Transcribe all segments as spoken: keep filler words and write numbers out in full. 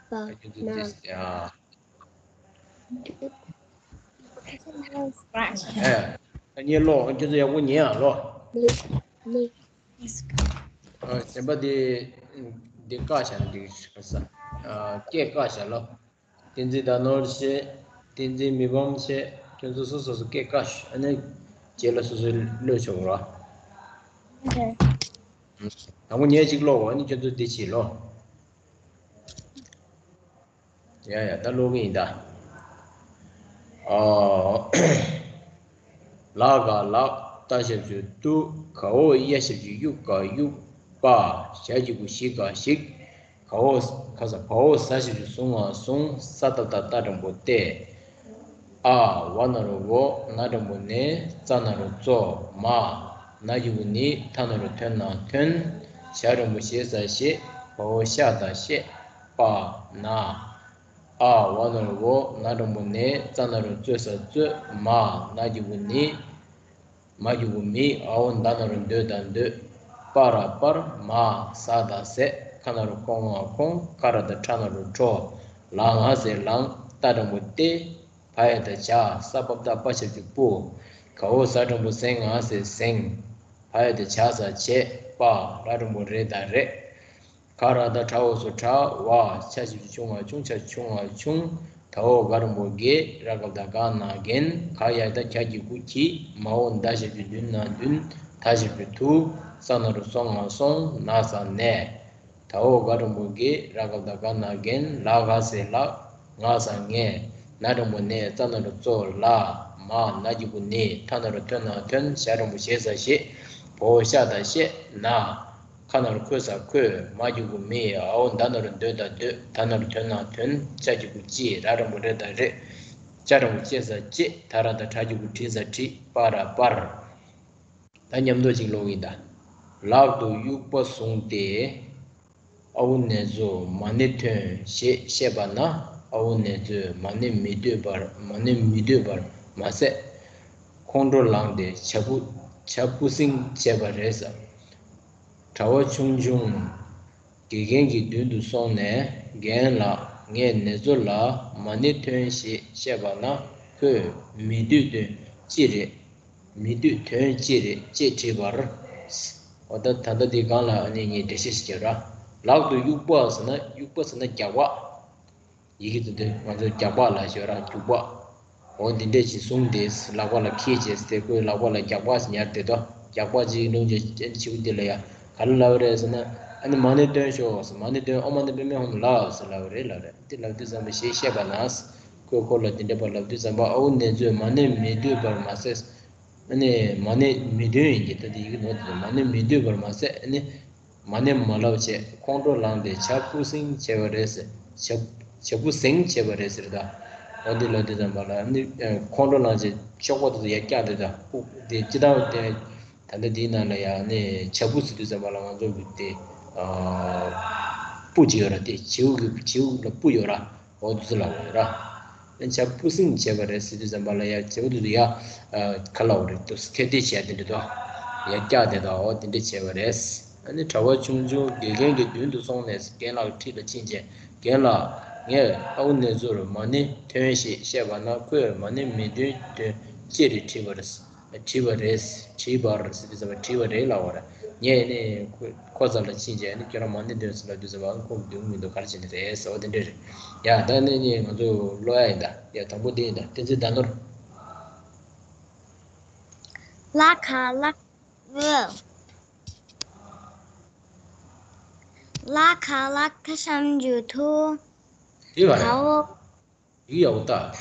པ་ཁྱོད་ཚོ་ན་འདི་ཨ། ཨེ། ཨ་ཉན་ལོ། ཁྱོད་ཚོ་ཡག་པོ་ཉན་ཨ་ལོ། ནི་ནི། ཨ་གཞན་པ་དེ་འདི་བཀག་བཞག་ན་འགྲིག་གི་ས། ཨ་སྐད་བཀག་བཞག་ལོ། བསྟན་འཛིན་ཟླ་ནོར་བཤད། བསྟན་འཛིན་མི་ཕམ་བཤད། ཁྱོད་ཚོ་སོ་སོ་སོ་སྐད་བཀག་ཤོག་ཨ་ནི་རྗེས་ལ་སོ་སོའི་བློས་ཆོག་ར། ཨོ་ཁེ། དང་པོ་ངས་གཅིག་ཀློག་གོ་ཨ་ནི་ཁྱོད་ཚོ་འདི་གཅིག་ཀློག་ཡ་ཡ་ད་ཀློག་གི་ཡིན་ད། ཨོ། ལ་ག་ལག་ཏ་ཞབས་ཀྱུ་ཏུ། ག་འོག་ཡ་ཞབས་ཀྱུ་ཡུ་ག་ཡུག་པ། ཞ་གི་གུ་ཞི་ག་ཞིག་ག་འོག་ག་ས་བ་འོག་ཟ་ཞབས་ཀྱུ་ཟུ་ང་ཟུང་། ས་ཏ་བཏགས་སྟ་འགྲེང་བུ་སྟེ། ཨ་བ་ན་རོ་འོ། ན་འགྲེང་བུ་ནེ། ཙ་ན་རོ་ཙོ། མ། ན་གི་གུ་ནི། ཐ་ན་རོ་ཐོ་ན་ཐོན། ཞ་འགྲེང་བུ་ཞེ་ས་ཞེས། བ་འོག་ཤ་ད་ཤེས། པ། ན། ཨ་བ་ན་རོ་འོ། ན་འགྲེང་བུ་ནེ། ཙ་ན་རོ་ཙོ་ས་ཙོས། མ། ན་གི་གུ་ནི། མ་གི་གུ་མི། འ་འོག་འད་ན་རོ་འདོ་ད་འདོད། པ་ར་པར། མ། ཟ་ད་ཟས། ཁ་ན་རོ་ཁོ་ང་ཁོང་། ཁ་ར་བཏགས་ཁྲ་ན་རོ་ཁྲོ། ལ་ང་ཟེར་ལང་། ཏ་འགྲེང་བུ་སྟེ། བ་ཡ་བཏགས་བྱ། ས་བ་བཏགས་སྤ་ཞབས་ཀྱུ་སྤུ། ག་འོག་ཟ་འགྲེང་བུ་ཟེ་ང་ཟེར་ཟེང་། བ་ཡ་བཏགས་བྱ་ས་བྱས། པ། ར་འགྲེང་བུ་རེ་ད་རེད། ག་ར་བཏགས་གྲ་འོག་སུ་གྲགས། བ། ཆ་ཞབས་ཀྱུ་ཆུ་ང་ཆུང་། ཆ་ཆུང་ང་ཆུང་། ད་འོག་ག་འགྲེང་བུ་དགེ། ར་ག་བཏགས་ག་ན་རྒན། ག་ཡ་བཏགས་གྱ་གི་གུ་གྱིས། མ་འོག་ད་ཞབས་ཀྱུ་མདུན་ན་མདུན། ཐ་ཞབས་ཀྱུ་ཐུ། ས་ན་རོ་སོ་ང་སོང་། ན་ས་ནས། ད་འོག་ག་འགྲེང་བུ་དགེ། ར་ག་བཏགས་ག་ན་རྒན། ལ་ག་ཟེར་ལགས། ང་ས་ངས། ན་འགྲེང་བུ་ནེ། ཙ་ན་རོ་ཙོ། ལ། མ། ན་གི་གུ་ནི། ཐ་ན་རོ་ཐོ་ན་ཐོན། ཞ་འགྲེང་བུ་ཞེ་ས་ཞེས། བ་འོག་ཤ་ད་ཤེས། ན། ཁ་ན་རོ་ཁོ་ས་ཁོས། མ་གི་གུ་མི། འ་འོག་འད་ན་རོ་འདོད་ད་འདོད། ད་ན་རོ་དོ་ན་དོན། ཅ་གི་གུ་ཅི། ར་འགྲེང་བུ་རེ་ད་རེད། ཅ་འགྲེང་བུ་ཅེ་ས་ཅེས། ད་ར་བཏགས་གྲ་གི་གུ་གྲི་ས་གྲིས། པ་ར་པར། ད་མཉམ་དུ་ཅིག་ཀློག་གི་ཡིན་ད། ལག་ཏུ་དབྱུག་པ་བཟུང་སྟེ། ཨ་བུ་ནེ་ཙོ་མ་ཎི་ཐོན་ཞེས་བཤད་པ་ན། ཨ་བུ་ནེ་ཙོས་མ་ཎི་མི་འདོད་པར། མ་ཎི་མི་འདོད་པར་མ་ཟད། ཁོང་ཁྲོ་ལངས་ཏེ་བྱ་སྤུ་བྱ་སྤུ་ཟིང་བྱས་པ་རེད་ཟེར། གྲྭ་བ་ཆུང་ཆུང་དགེ་རྒན་གྱི་མདུན་དུ་སོང་ནས། རྒན་ལགས། ངས་ནེ་ཙོ་ལ་མ་ཎི་ཐོན་ཞེས་བཤད་པ་ན། ཁོས་མི་འདོད་དོན་ཅི་རེད། མི་འདོད་དོན་ཅི་རེད་ཅེས་དྲིས་པར། འོ་ད་ད་ལྟ་འདི་སྒང་ལ་ཨ་ནི་ངས་འགྲེལ་བཤད་ཞིག་བྱེད་ར། ལག་ཏུ་དབྱུག་པ་ཟེར་ན། དབྱུག་པ་ཟེར་ན་རྒྱག་པ། ཡི་གེ་དེ་དུས་ང་ཚོ་རྒྱག་པ་ལ་ཞོར་ར་རྒྱུག་པ། འོ་འདི་འདྲས་ཅིག་བཟུང་སྟེ་ལག་པ་ལ་འཁྱེར་བྱས་ཏེ། ཁོའི་ལག་པ་ལ་རྒྱག་པ་ཟེར་ཉར་དེ་དོ། རྒྱག་པ་ཅིག་ལུང་ཅིག་ཅན་ཆིའུ་འདི་ལ་ཡ་ག་ལ་ལབ་རེད་ཟེར་ན། ཨ་ནི་མ་ཎི་འདོན་ཤོག་ཟེར། མ་ཎི་འདོན། ཨོཾ་མ་ཎི་པདྨེ་ཧཱུྃ་ལབ་ཟེར་ལབ་རེད་ལབ་རེད། འདི་ལབ་དུས་ཙམ་པ་ཞེས་བཤད་པ་ན། ཁོས་ཁོ་ལ་འདི་འདྲས་པ་ལབ་དུས་ཙམ་པ། ཨ་བུ་ནེ་ཙོས་མ་ཎི་མི་འདོད་པར་མ་ཟད། ཨ་ནི་མ་ཎི་མི་འདོན་ཡིན་གྱི། ད་དེ་ཡི་གེ་ནོར་དེ། མ་ཎི་མི་འདོད་པར་མ་ཟད། ཨ་ནི་མ་ཎི་མ་ལབ་བྱས་ཁོང་ཁྲོ་ལངས་ཏེ་བྱ་སྤུ་ཟིང་བྱས་པ་རེད་ཟེར། བྱ་བྱ་སྤུ་ཟིང་བྱས་པ་རེད་ཟེར་ད། འོ་འདི་ལབ་དུས་ཙམ་པ་ལ་ཨ་ནི་ཁོང་ཁྲོ་ལངས་བྱས་གཤོག་པ་དེ་ཚོ་ཡར་བཀྱགས་དེ་ད། སྤུ་དེ་སྤྱི་བཏང་དེ་ད་ལྟ་དེའི་ནང་ལ་ཡ་ཨ་ནི་བྱ་སྤུ་ཟེར་དུས་ཙམ་པ་ལ་ང་ཚོ་གི་དེ་སྤུ་ཅིག་ཡོད་ར། དེ་བྱིའུ་གི་བྱིའུ་ལ་སྤུ་ཡོད་ར། འོ་དེ་ཚོ་ལབ་པ་རེད་ར། ཨ་ནི་བྱ་སྤུ་ཟིང་བྱས་པ་རེད་ཟེར་དུས་ཙམ་པ་ལ་ཡ་བྱ་སྤུ་དེ་ཚོ་ཡ་ག་ལབ་པ་རེད། དེ་ཚོ་ཐེ་ཐེ་བྱས་དེ་འདྲ་དོ། ཡ་བཀྱགས་དེ་དང་འོ་དེ་འདྲ་བྱས་པ་རེད། ཨ་ནི་གྲྭ་བ་ཆུང་ཆུང་དགེ་རྒན་གྱི་མདུན་དུ་སོང་ནས་རྒན་ལགས་ཁྲི་ལ་ཕྱིན་བྱས། རྒན་ལགས། ངས་ཨ་བུ་ནེ་ཙོར་མ་ཎི་ཐོན་ཞེས་བཤད་པ་ན། ཁོས་མ་ཎི་མི་འདོན་དོན་ཅི་རེད་དྲིས་པ་རེད། དྲིས་པ་རེད། དྲིས་པ་རེད་ཟེར་དུས་ཙམ་པ་དྲིས་པ་རེད་ལབ་པ་རེད། ངས་ནི་ཁོ་ཁོ་རྩ་ལ་ཕྱིན་བྱས་ནི་ཁྱོད་རང་མ་ཎི་འདོན་ཟེར་ལབ་དུས་ཙམ་པ་ཁོ་འདོན་མི་འདུག་ག་རེ་བྱས་ནི་རེད་ཟེར་བ་དེ་འདྲ་རེད། ཡ་ད་ནི་ནི་ང་ཚོ་ཀློག་ཡ་ཡིན་ད། ཡ་དང་པོ་དེ་ཡིན་ད། བསྟན་འཛིན་ཟླ་ནོར། ལ་ག་ལག་ཨུ། ལ་ག་ལག་ཐ་ཞབས་ཀྱུ་ཐུ། དེ་བ་རེད། ད་འོག་ཡིག་ཡག་པོ་ལྟ།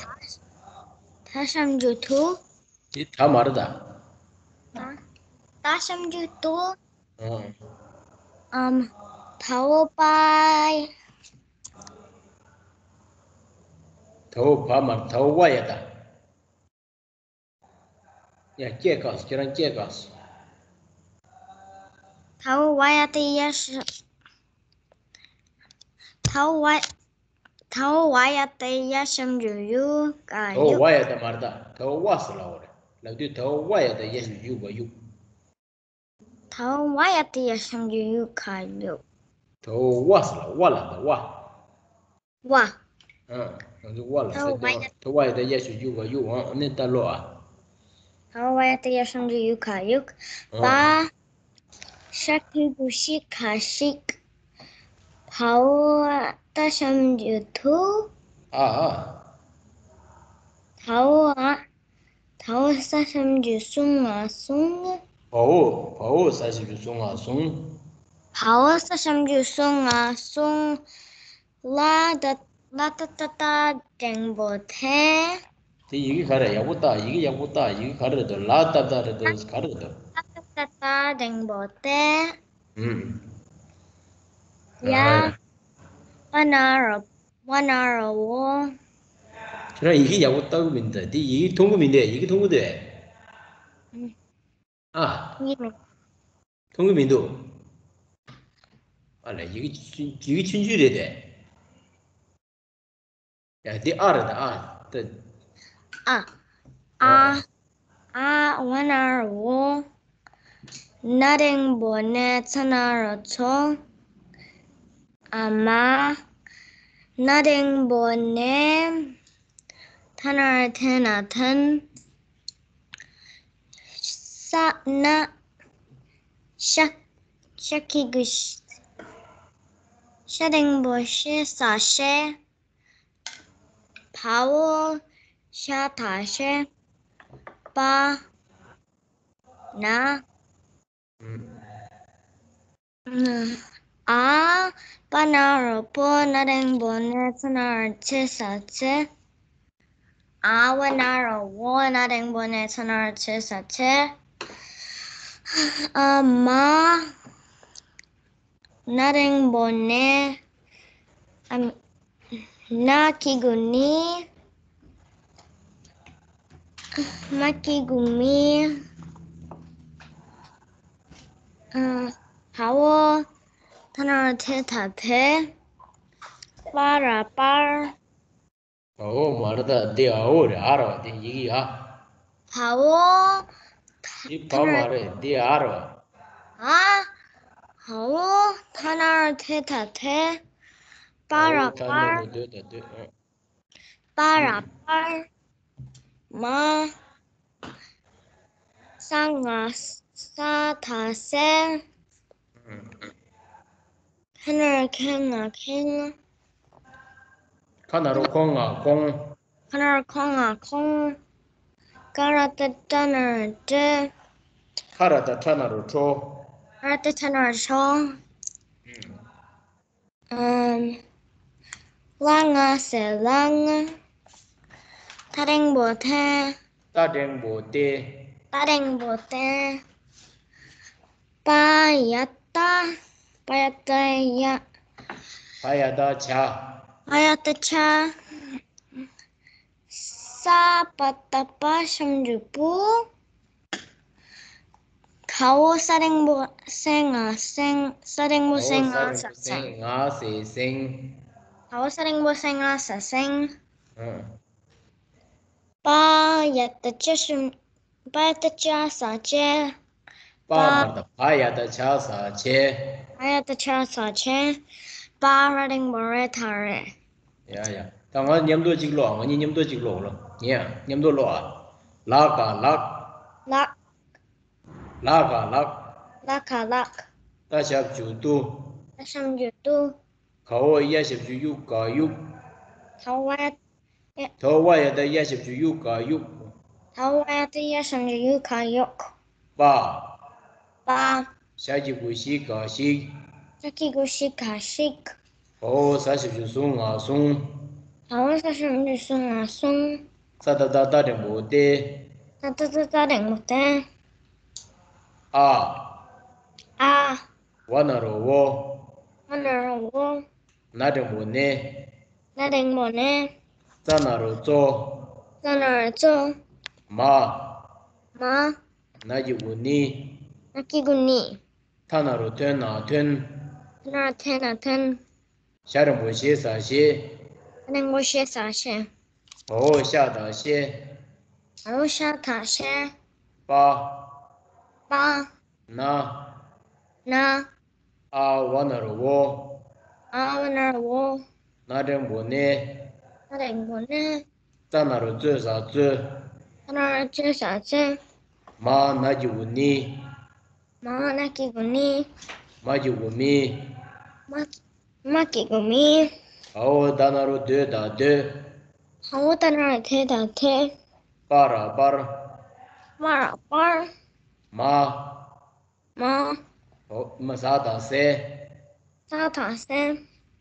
ད་ཞབས་ཀྱུ་དུ། དེ་ད་མ་རེད་ད། ད་ད་ཞབས་ཀྱུ་དུ། ཨང་། ཨམ། ད་འོག་པ། ད་འོག་བ་མ་རེད། ད་འོག་བ་ཡ་ད། ཡ་སྐད་བཀག་སོང་། ཁྱེད་རང་སྐད་བཀག་སོང་། ད་འོག་བ་ཡ་ད་ཡ་ཞབས། ད་འོག་བ། ད་འོག་བ་ཡ་ད་ཡ་ཞབས་ཀྱུ་ཡུ་ག་ད་འོག་ཡུག་བ་ཡ་ད་མ་རེད་ད། ད་འོག་བ་ཟེར་ལབ་པ་རེད། ལབ་དུས་ད་འོག་བ་ཡ་ད་ཡ་ཞབས་ཀྱུ་ཡུ་ག་ཡུག་ད་འོག་བ་ཡ་ད་ཡ་ཞབས་ཀྱུ་ཡུ་ག་ཡུག་ད་ཝ་ཟེར་ལ་ཝ་ལ་ད་ཝ། ཝ། ཨ། ང་ཚོ་ཝ་ལ་ད་ཟེར་ཏེ་ཝ་ཡ། ད་ཝ་ཡ་ད་ཡ་ཞབས་ཀྱུ་ཡུ་ག་ཡུ་འོང་ནི་ད་ལོ་ཨ། ད་ཝ་ཡ་ད་ཡ་ཞབས་ཀྱུ་ཡུ་ག་ཡུག་ཨ། པ། ཤ་གི་གུ་ཤི་ག་ཤིག་བ་འོ་ད་ཞབས་ཀྱུ་དུ། ཨ་ཨ། ད་འོ་ཨ། ད་འོ་ས་ཞབས་ཀྱུ་སུ་ང་སུང་། བ་འོ། བ་འོ་ས་ཞབས་ཀྱུ་སུ་ང་སུང་། བ་འོ་ས་ཞབས་ཀྱུ་སུ་ང་སུང་། ལ་ད་ལ་ད་ད་ད་འགྲེང་བུ་དེ། དེ་ཡི་གེ་ག་རེ་ཡག་པོ་བལྟ། ཡི་གེ་ཡག་པོ་བལྟ། ཡི་གེ་ག་རེ་རེད་འདུག་ལ་ད་ད་རེད་འདུག་ག་རེ་རེད་འདུག་ལ་ད་ད་ད་འགྲེང་བུ་དེ། ཨུམ། ཡ། ཨ། པ་ན་རོ། པ་ན་རོ་བོ། ཁྱེད་རང་ཡི་གེ་ཡག་པོ་ལྟ་གི་མི་འདུག་དེ་ཡི་གེ་མཐོང་གི་མི་འདུག་ཡི་གེ་མཐོང་གི་འདུག་ཨ། མཐོང་གི་མི་འདུག་ཨ་ལས་ཡི་གེ་ཆུང་ཡི་གེ་ཆུང་ཆུང་རེད་དེ། ཡ་འདི་ཨ་རེད་ད་ཨ། ད། ཨ། ཨ། ཨ་ཝ་ན་རོ་བོ། ན་འགྲེང་བུ་ན་ཚ་ན་རོ་ཚོ། ཨ་མ། ན་འགྲེང་བུ་ན། ཐ་ན་རོ་ཐེ་ན་ཐན། ས་ན། ཤ། ཤ་གི་གུ་ཤ། ཤ་འགྲེང་བུ་ཤེ་ས་ཤེ། བ་འོ་ཤ་ད་ཤེ། པ། ན། ཨ། པ་ན་རོ་པོ། ན་འགྲེང་བུ་ན་ཚ་ན་རོ་ཚེ་ས་ཚེ། ཨ་ཝ་ན་རོ་བོ། ན་འགྲེང་བུ་ན་ཚ་ན་རོ་ཚེ་ས་ཚེ། ཨ་མ། ན་འགྲེང་བུ་ན། ཨ། ན་གི་གུ་ནི། མ་གི་གུ་མི། ཨ། བ་འོ། ཐ་ན་རོ་ཐེ་ད་ཐེ། པ་ར་པར། བ་འོ་མ་རེད་ད། འདི་འ་འོ་རེད། འ་རེད་བ། འདི་ཡི་གེ་འ། བ་འོ། འདི་བ་མ་རེད། འདི་འ་རེད་བ། ཨ། བ་འོ་ཐ་ན་རོ་ཐེ་ད་ཐེ། པ་ར་པར། པ་ར་པར། མ། ས་ང་ས་ད་སེ། ཁ་ན་རོ་ཁེ་ང་ཁེང་། ཁ་ན་རོ་ཁོ་ང་ཁོང་། ཁ་ན་རོ་ཁོ་ང་ཁོང་། ཀ་ར་ཏ་ཏྲ་ན་རོ་ཏྲེ། ཁ་ར་ཏ་ཏྲ་ན་རོ་ཁྲོ། ཁ་ར་ཏ་ཏྲ་ན་རོ་ཁྲོ། ཨམ། ལ་ང་སེ་ལང་། ཐ་འགྲེང་བུ་ཐེ། ཏ་འགྲེང་བུ་ཏེ། ཏ་འགྲེང་བུ་ཏེ། པ་ཡ་ཏ། པ་ཡ་ཏ་ཡ། བ་ཡ་ཏ་བྱ། བ་ཡ་ཏ་བྱ། ས་པ་ཏ་པ་ཞབས་ཀྱུ་པུ། ག་འོ་ས་འགྲེང་བུ་སེ་ང་སེང་། ས་འགྲེང་བུ་སེ་ང་ས་སེང་། ང་སེ་སེང་། ག་འོ་ས་འགྲེང་བུ་སེ་ང་ས་སེང་། ཨ། པ་ཡ་ཏ་ཅ་ཞབས། པ་ཡ་ཏ་ཅ་ས་ཅེ། པ་པ། མ་རེད་ད། བ་ཡ་ཏ་བྱ་ས་བྱེ། བ་ཡ་ཏ་བྱ་ས་བྱེ། པ་ར་འགྲེང་བུ་རེ་ད་རེད། ཡ་ཡ། ད་ང་མཉམ་དུ་གཅིག་ཀློག་ང་གཉིས་མཉམ་དུ་གཅིག་ཀློག་ལ། ངས་མཉམ་དུ་ཀློག་ཨ། ལ་ག་ལག་ལག་ལ་ག་ལག་ལ་ག་ལག་ཏ་ཞབས་ཀྱུ་ཏུ། ཏ་ཞབས་ཀྱུ་ཏུ། ག་འོ་ཡ་ཞབས་ཀྱུ་ཡུ་ག་ཡུག་ག་འོ་ཡ། ད་འོ་བ་ཡ་ཏ་ཡ་ཞབས་ཀྱུ་ཡུ་ག་ཡུག་ད་འོ་བ་ཡ་ཏ་ཡ་ཞབས་ཀྱུ་ཡུ་ག་ཡུག་པ། པ། ཞ་གི་གུ་ཞི་ག་ཞིག་ཞ་གི་གུ་ཞི་ག་ཞིག་བ་འོ་ས་ཞབས་ཀྱུ་སུ་ང་སུང་། བ་འོ་ས་ཞབས་ཀྱུ་སུ་ང་སུང་། ས་ཏ་ཏ་ཏ་འགྲེང་བུ་ཏེ། ས་ཏ་ཏ་ཏ་འགྲེང་བུ་ཏེ། ཨ། ཨ། ཝ་ན་རོ་བོ། ཝ་ན་རོ་བོ། ན་འགྲེང་བུ་ནེ། ན་འགྲེང་བུ་ནེ། ཙ་ན་རོ་ཙོ། ཙ་ན་རོ་ཙོ། མ། མ། ན་གི་གུ་ནི། ན་གི་གུ་ནི། ཐ་ན་རོ་ཐོན་ན་ཐོན། ཐ་ན་རོ་ཐོན་ན་ཐོན། ཞ་འགྲེང་བུ་ཞེ་ས་ཞེས། ཞ་འགྲེང་བུ་ཞེ་ས་ཞེས། བ་འོ་ཤ་ད་ཤེ། བ་འོ་ཤ་ད་ཤེ། པ། པ། ན། ན། ཨ་བ་ན་རོ་འོ། ཨ་བ་ན་རོ་འོ། ན་འགྲེང་བུ་ནེ། ན་འགྲེང་བུ་ནེ། ཙ་ན་རོ་ཙོ་ས་ཙོད། ཙ་ན་རོ་ཙོ་ས་ཙོད། མ་ན་གི་གུ་ནི། མ་ན་གི་གུ་ནི། མ་གི་གུ་མི། མ་མ་གི་གུ་མི། འ་འོ་ད་ན་རོ་དོ་ད་དོད། འ་འོ་ད་ན་རོ་དོ་ད་དོད། པ་ར་པར། པ་ར་པར། མ། མ། འོ་མ་ཟ་ད་ཟས། ཟ་ད་ཟས།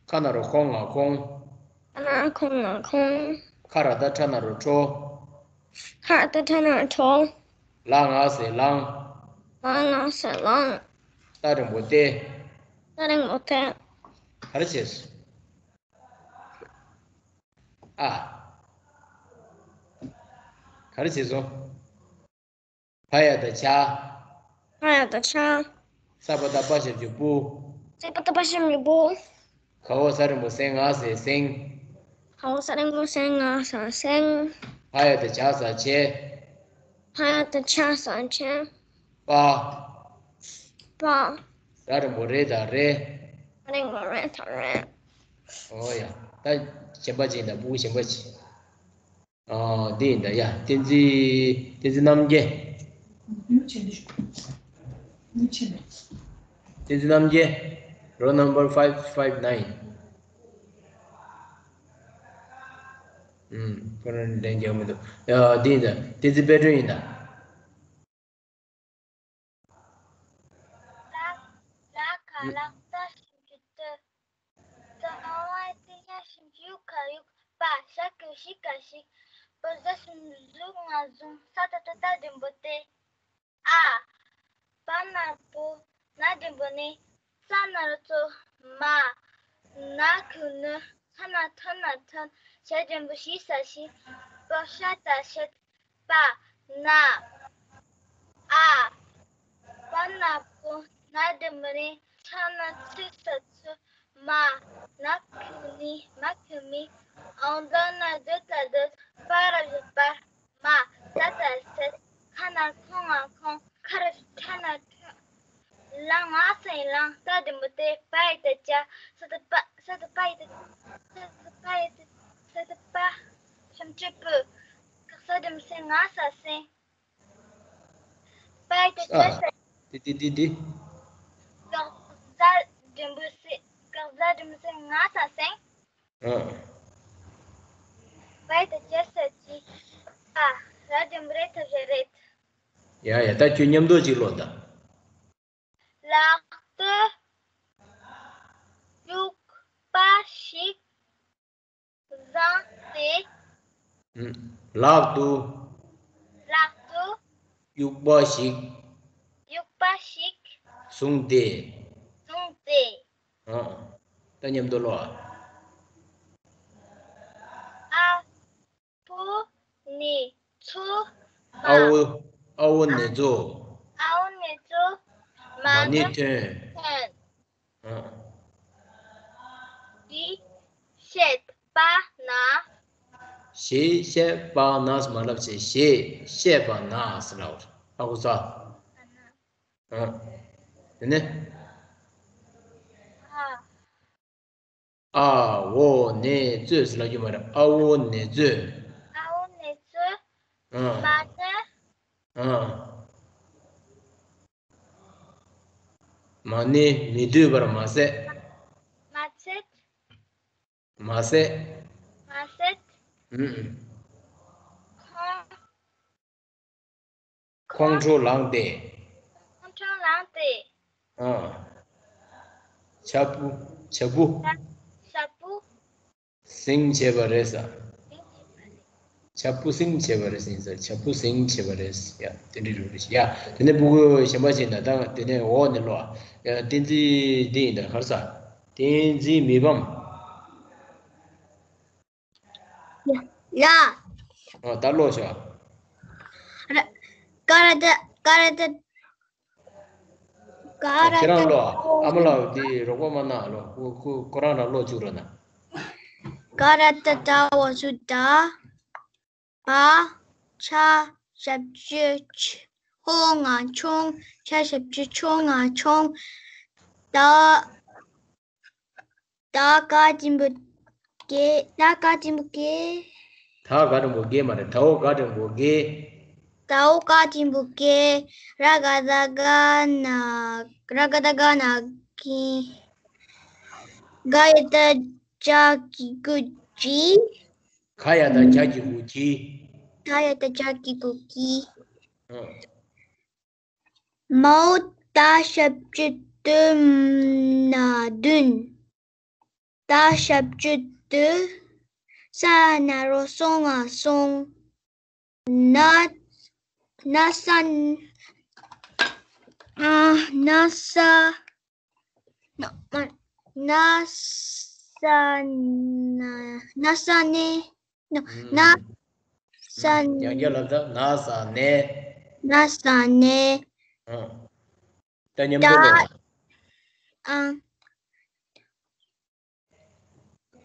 ཁ་ན་རོ་ཁོ་ང་ཁོང་། ཁ་ན་རོ་ཁོ་ང་ཁོང་། ཁ་ར་ད་ཁྲ་ན་རོ་ཁྲོ། ཁ་ར་ད་ཁྲ་ན་རོ་ཁྲོ། ལ་ང་ཟེ་ལང་། ལ་ང་ཟེ་ལང་། ཏ་འགྲེང་བུ་ཏེ། ཏ་འགྲེང་བུ་ཏེ། ག་རེ་བྱས་སོང་། ཨ། ག་རེ་བྱས་སོང་། བ་ཡ་བཏགས་བྱ། བ་ཡ་བཏགས་བྱ། ས་པ་བཏགས་སྤ་ཞབས་ཀྱུ་སྤུ། ས་པ་བཏགས་སྤ་ཞབས་ཀྱུ་སྤུ། ག་འོག་ས་འགྲེང་བུ་ག་ང་ཟེ་གཟེངས། ག་འོག་ས་འགྲེང་བུ་ག་ང་ཟེ་གཟེངས། བ་ཡ་བཏགས་བྱ་ས་བྱས། བ་ཡ་བཏགས་བྱ་ས་བྱས། པ། པ། ར་འགྲེང་བུ་རེ་ད་རེད། ར་འགྲེང་བུ་རེ་ད་རེད། འོ་ཡ། ད་གཞན་པ་ཅིག་ཡིན་ད། ཕྲུ་གུ་གཞན་པ་ཅིག་ཨ། འདི་ཡིན་ད་ཡ། བསྟན་འཛིན། བསྟན་འཛིན་རྣམ་རྒྱལ། བསྟན་འཛིན་རྣམ་རྒྱལ། Roll number five five nine. ཨུམ། ཁོ་རང་ལན་རྒྱག་མི་འདུག་ཡ། འདི་ཡིན་ད། བསྟན་འཛིན་དཔལ་སྒྲོན་ཡིན་ད། ལ། ལ་ག་ལག་རྟགས་ཞབས་ཀྱུ་ལྟ། ཙ་འོག་ཏ་ཞབས་ཀྱུ་ཡུ་ག་ཡུག་པ། ཞ་གི་གུ་ཞི་ག་ཞིག་པ་ཟ་ཞབས་ཀྱུ་ཟུ་ང་ཟུང་། ས་ཏ་བཏགས་སྟ་འགྲེང་བུ་སྟེ། ཨ། པ་ན་པོ། ན་འགྲེང་བུ་ནེ། ཙ་ན་རོ་ཙོ། མ། ན་གི་གུ་ནི། ཐ་ན་ཐུ་ན་ཐུན། ཞ་འགྲེང་བུ་ཞི་ས་ཞིང་། པ་ཤ་བཏགས་ཤད། པ། ན། ཨ། པ་ན་པོ། ན་འགྲེང་བུ་ནེ། ཚ་ན་ཚུ་ས་ཚུན། མ། ན་གི་གུ་ནི། མ་གི་གུ་མི། འ་ད་ན་དི་ད་དུད། པ་ར་བཏགས་པར། མ། ཟ་ད་ཟད། ཁ་ན་རོ་ཁོ་ང་ཁོང་། ཁ་ར་བཏགས་ཁྲ་ན་ཁྲོད། ལ་ང་ཟེ་ལངས། ཏ་འགྲེང་བུ་ཏེ། བ་ཡ་བཏགས་བྱ། ས་ཏ་བཏགས་སྤ། ས་ཏ་བཏགས་སྤ་ཡ་བཏགས། ས་ཏ་བཏགས་སྤ་ཡ་བཏགས། ས་ཏ་བཏགས་སྤ། ཞབས་ཀྱུ་སྤུ། ག་ས་འགྲེང་བུ་ག་ང་ཟེ་གཟེངས། བ་ཡ་བཏགས་བྱ་ས། ཏི་ཏི་ཏི་ཏི། ག་ས་འགྲེང་བུ་ག་ས་འགྲེང་བུ་ག་ང་ཟེ་གཟེངས། ཨ། བ་ཡ་བཏགས་བྱ་ས་བྱི། ཨ། ར་འགྲེང་བུ་རེ་ད་རེད། ཡ་ཡ། ད་ཁྱོད་མཉམ་དུ་ཅིག་ཀློག་དང་། ལག་ཏུ་དབྱུག་པ་ཞིག་བཟུང་སྟེ། ཨུམ། ལག་ཏུ། ལག་ཏུ་དབྱུག་པ་ཞིག་དབྱུག་པ་ཞིག་བཟུང་སྟེ། བཟུང་སྟེ། ཨ། ད་མཉམ་དུ་ཀློག་ཨ། ཨ། བུ་ནི་ཚུ་མ། ཨ་བོ། ཨ་བོ་ནི་ཚུ། ཨ་བོ་ནི་ཚུ། མ་མ་ནི་ནི་ཐོན། ཐོན། ཨ། ཞེས་བཤད་པ་ན། ཞེས་བཤད་པ་ན་ཟེར་མ་ལབ་བྱས། ཞེས་བཤད་པ་ན་ཟེར་ལབ། ཨ་ཁུ་ཚ། ཨ། དེ་ནས། ཨ། ཨ་བོ་ནི་ཚུ་ཟེར་ལབ་རྒྱུ་མ་རེད། ཨ་བོ་ནི་ཚུ། ཨ་བོ་ནི་ཚུ། ཨ། མ་ནི། ཨ། མ་ནི་མི་སྡོད་པར་མ་ཟད། མ་ཟད། མ་ཟད། མ་ཟད། ཨུམ། ཁོང་། ཁོང་ཁྲོ་ལངས་ཏེ། ཁོང་ཁྲོ་ལངས་ཏེ། ཨ། བྱ་སྤུ། བྱ་སྤུ། བྱ་སྤུ། ཟིང་བྱས་པ་རེད་ས། ཟིང་བྱས་པ་རེད། བྱ་སྤུ་ཟིང་བྱས་པ་རེད་ཟེར་ས། བྱ་སྤུ་ཟིང་བྱས་པ་རེད་ས། ཡ། དེ་འདྲ་རེད་ཤག་ཡ། དེ་ནས་ཕྲུ་གུ་གཞན་པ་ཞིག་ན་ད་དེ་ནས་འོག་ནས་ཀློག་ཨ། ཡ། བསྟན་འཛིན་འདི་ཡིན་ད། ག་རེ་ཟ། བསྟན་འཛིན་མི་ཕམ། ལ། ཨ། ད་ཀློག་ཤོག་ར། ཀ་ར་བཏགས། ཀ་ར་བཏགས། ཀ་ར་བཏགས། ཁྱེད་རང་ཀློག་ཨ། ཨ་མ་ལགས་འདི་རོགས་པ་མ་གནང་། ཀློག་ཁོ་ཁོ་ཁོ་རང་རང་ཀློག་བཅུག་རོགས་གནང་། ཀ་ར་བཏགས་ཏ་འོག་ཚུ་ཏ། བ། ཆ་ཞབས་ཀྱུ་ཆ། ཆོ་ང་ཆོང་། ཆ་ཞབས་ཀྱུ་ཆོ་ང་ཆོང་། ད། ད་ག་འགྲེང་བུ་གེ། ད་ག་འགྲེང་བུ་གེ། ད་ག་འགྲེང་བུ་གེ་མ་རེད། ད་འོག་ག་འགྲེང་བུ་གེ། ད་འོག་ག་འགྲེང་བུ་གེ། ར་ག་བཏགས་རྒ་ན། ར་ག་བཏགས་རྒ་ན་རྒན། ག་ཡ་བཏགས་གྱ་གི་གུ་གྱི། ག་ཡ་བཏགས་གྱ་གི་གུ་གྱི། ག་ཡ་བཏགས་གྱ་གི་གུ་གྱི། ཨ། མའོ་ད་ཞབས་ཀྱུ་དུ་ན་བདུན། ད་ཞབས་ཀྱུ་དུ། ས་ན་རོ་སོ་ང་སོང་། ན། ན་ས་ན། ཨ། ན་ས་ན། ན་ས་ན། ན་ས་ནས། ན། ཨུམ། ན་ས་ནས། ཡང་བསྐྱར་ལབ་ད། ན་ས་ནས། ན་ས་ནས། ཨ། ད་མཉམ་དུ་ལབ་ད། ཨ།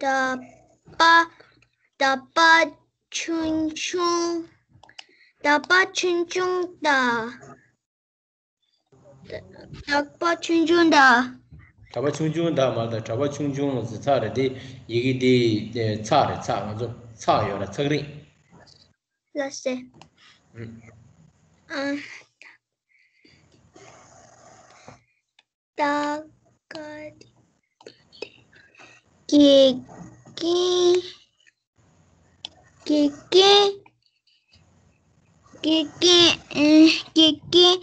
ད་པ། ད་པ་ཆུང་ཆུང་། ད་པ་ཆུང་ཆུང་ད། ད་པ་ཆུང་ཆུང་ད། གྲྭ་པ་ཆུང་ཆུང་ད་མ་རེད། ད་གྲྭ་པ་ཆུང་ཆུང་ཟེར་ཚར་རེད། དེ་ཡི་གེ་དེ་ཚེག་རེད། ཚེག་ང་ཚོ་ཚེག་ཡོད་ར། ཚེག་རིང་། ལགས་སེ། ཨུམ། ཨ། ད་ག་དགེ་རྒན། དགེ་རྒན། དགེ་རྒན། ཨེ། དགེ་རྒན།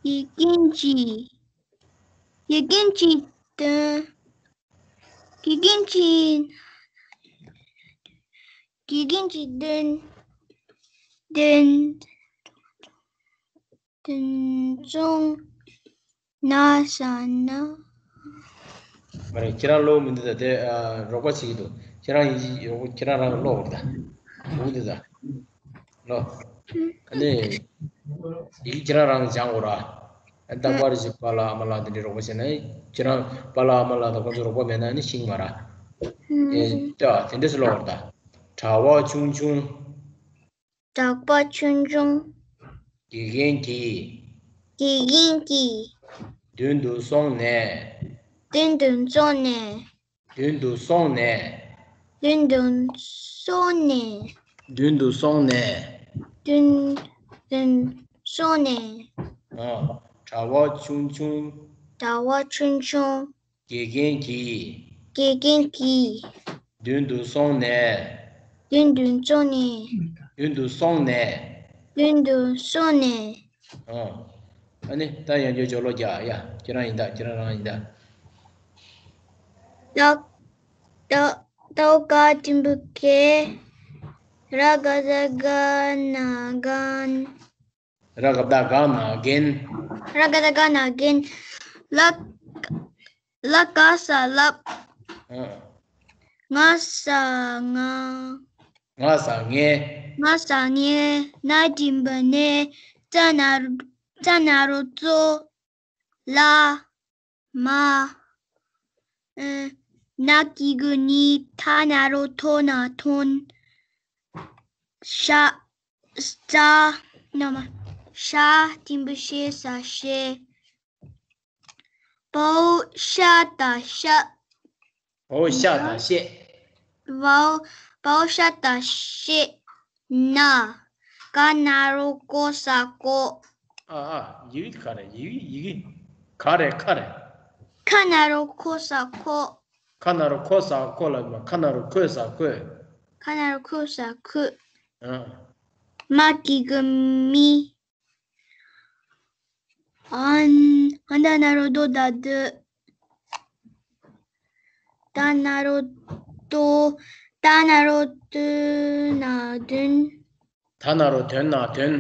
དགེ་རྒན་གྱིས། དགེ་རྒན་གྱིས་འདོན། དགེ་རྒན་གྱིས། དགེ་རྒན་གྱིས་འདོན། འདོན། འདོན་ཆུང་ན་ས་ན། མ་རེད། ཁྱེད་རང་ཀློག་མི་འདུག་ད། དེ། ཨ། རོགས་པ་བྱེད་ཀྱི་འདུག་ཁྱེད་རང་ཡིན་གྱི་ཡོད། ཁྱེད་རང་རང་ཀློག་རོགས་ད། འདུག་འདུག་ད། ལོ། ཨ་ནི། ཡི་གེ་ཁྱེད་རང་རང་སྦྱང་དགོས་ར། ཨ། ད་པར་ཞིག་པཱ་ལགས་ཨ་མ་ལགས་དེ་འདྲའི་རོགས་པ་བྱས་ན། ཁྱེད་རང་པཱ་ལགས་ཨ་མ་ལགས་དང་ཁོང་ཚོ་རོགས་པ་མེད་ན་ནི་ཤེས་ཀྱི་མ་རེད། ཨེ། ད་དེ་འདྲས་སུ་ཀློག་རོགས་ད། གྲྭ་པ་ཆུང་ཆུང་། གྲྭ་པ་ཆུང་ཆུང་། དགེ་རྒན་གྱིས། དགེ་རྒན་གྱིས། མདུན་དུ་སོང་ནས། མདུན་དུ་སོང་ནས། མདུན་དུ་སོང་ནས། མདུན་དུ་སོང་ནས། མདུན་དུ་སོང་ནས། མདུན་དུ་སོང་ནས། ཨ། གྲྭ་པ་ཆུང་ཆུང་། གྲྭ་པ་ཆུང་ཆུང་། དགེ་རྒན་གྱིས། དགེ་རྒན་གྱིས། མདུན་དུ་སོང་ནས། མདུན་དུ་སོང་ནས། མདུན་དུ་སོང་ནས། མདུན་དུ་སོང་ནས། ཨ། ཨ་ནི་ད་ཡང་བསྐྱར་སྦྱོར་ཀློག་རྒྱག་ཡ། ཁྱེད་རང་ཡིན་ད། ཁྱེད་རང་རང་ཡིན་ད། ད། ད། ད་འོག་ག་འགྲེང་བུ་གེ། ར་ག་བཏགས་རྒ་ན་རྒན། ར་ག་བཏགས་རྒ་ན་རྒན། ར་ག་བཏགས་རྒ་ན་རྒན། ལ། ལ་ག་ས་ལབ། ཨ། ང་ས་ང་། ང་ས་ངེ། ང་ས་ངེ། ན་འགྲེང་བུ་ནེ། ཙ་ན་རོ། ཙ་ན་རོ་ཙོ། ལ། མ། ཨ། ན་གི་གུ་ནི། ཐ་ན་རོ་ཐོ་ན་ཐོན། ཤ། ས། ན་མ། ཤ་འགྲེང་བུ་ཤེ་ས་ཤེ། བའོ་ཤ་ད་ཤ། བའོ་ཤ་ད་ཤེ། བའོ། བའོ་ཤ་ད་ཤེ། ན། ག་ན་རོ་ཀོ་ས་ཀོ། ཨ་ཨ། ཡི་གེ་ག་རེ། ཡི་གེ། ཡི་གེ་ག་རེ། ཁ་རེ། ཁ་ན་རོ་ཁོ་ས་ཁོ། ཁ་ན་རོ་ཁོ་ས་ཁོ་ལ་མ། ཁ་ན་རོ་ཁོ་ས་ཁོ། ཁ་ན་རོ་ཁོ་ས་ཁོ། ཨ། མ་གི་གུ་མི། ཨ། ཨ་ད་ན་རོ་དོ་ད་དུ། ད་ན་རོ་དོ། ད་ན་རོ་དོ་ན་དོན། ད་ན་རོ་དོན་ན་དོན།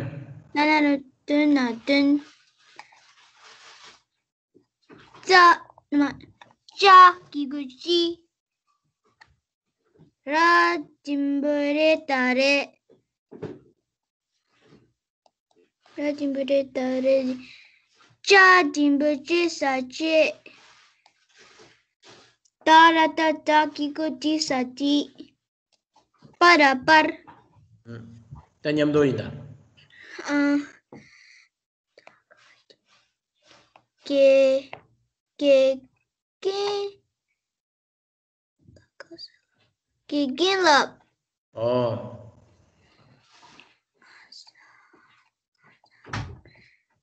ད་ན་རོ་དོན་ན་དོན། ཙ། མ། ཅ་གི་གུ་ཅི། ར་འགྲེང་བུ་རེ་ད་རེད། ར་འགྲེང་བུ་རེ་ད་རེད། ཅ་འགྲེང་བུ་ཅེ་ས་ཅེས། ཏ་ར་ཏ་ཏ་གི་གུ་ཏི་ས་ཏི། པ་ར་པར། ཨུམ། ད་མཉམ་དུ་ཡིན་ད། ཨ། དགེ་དགེ་རྒན། དགེ་རྒན་ལགས། ཨོ།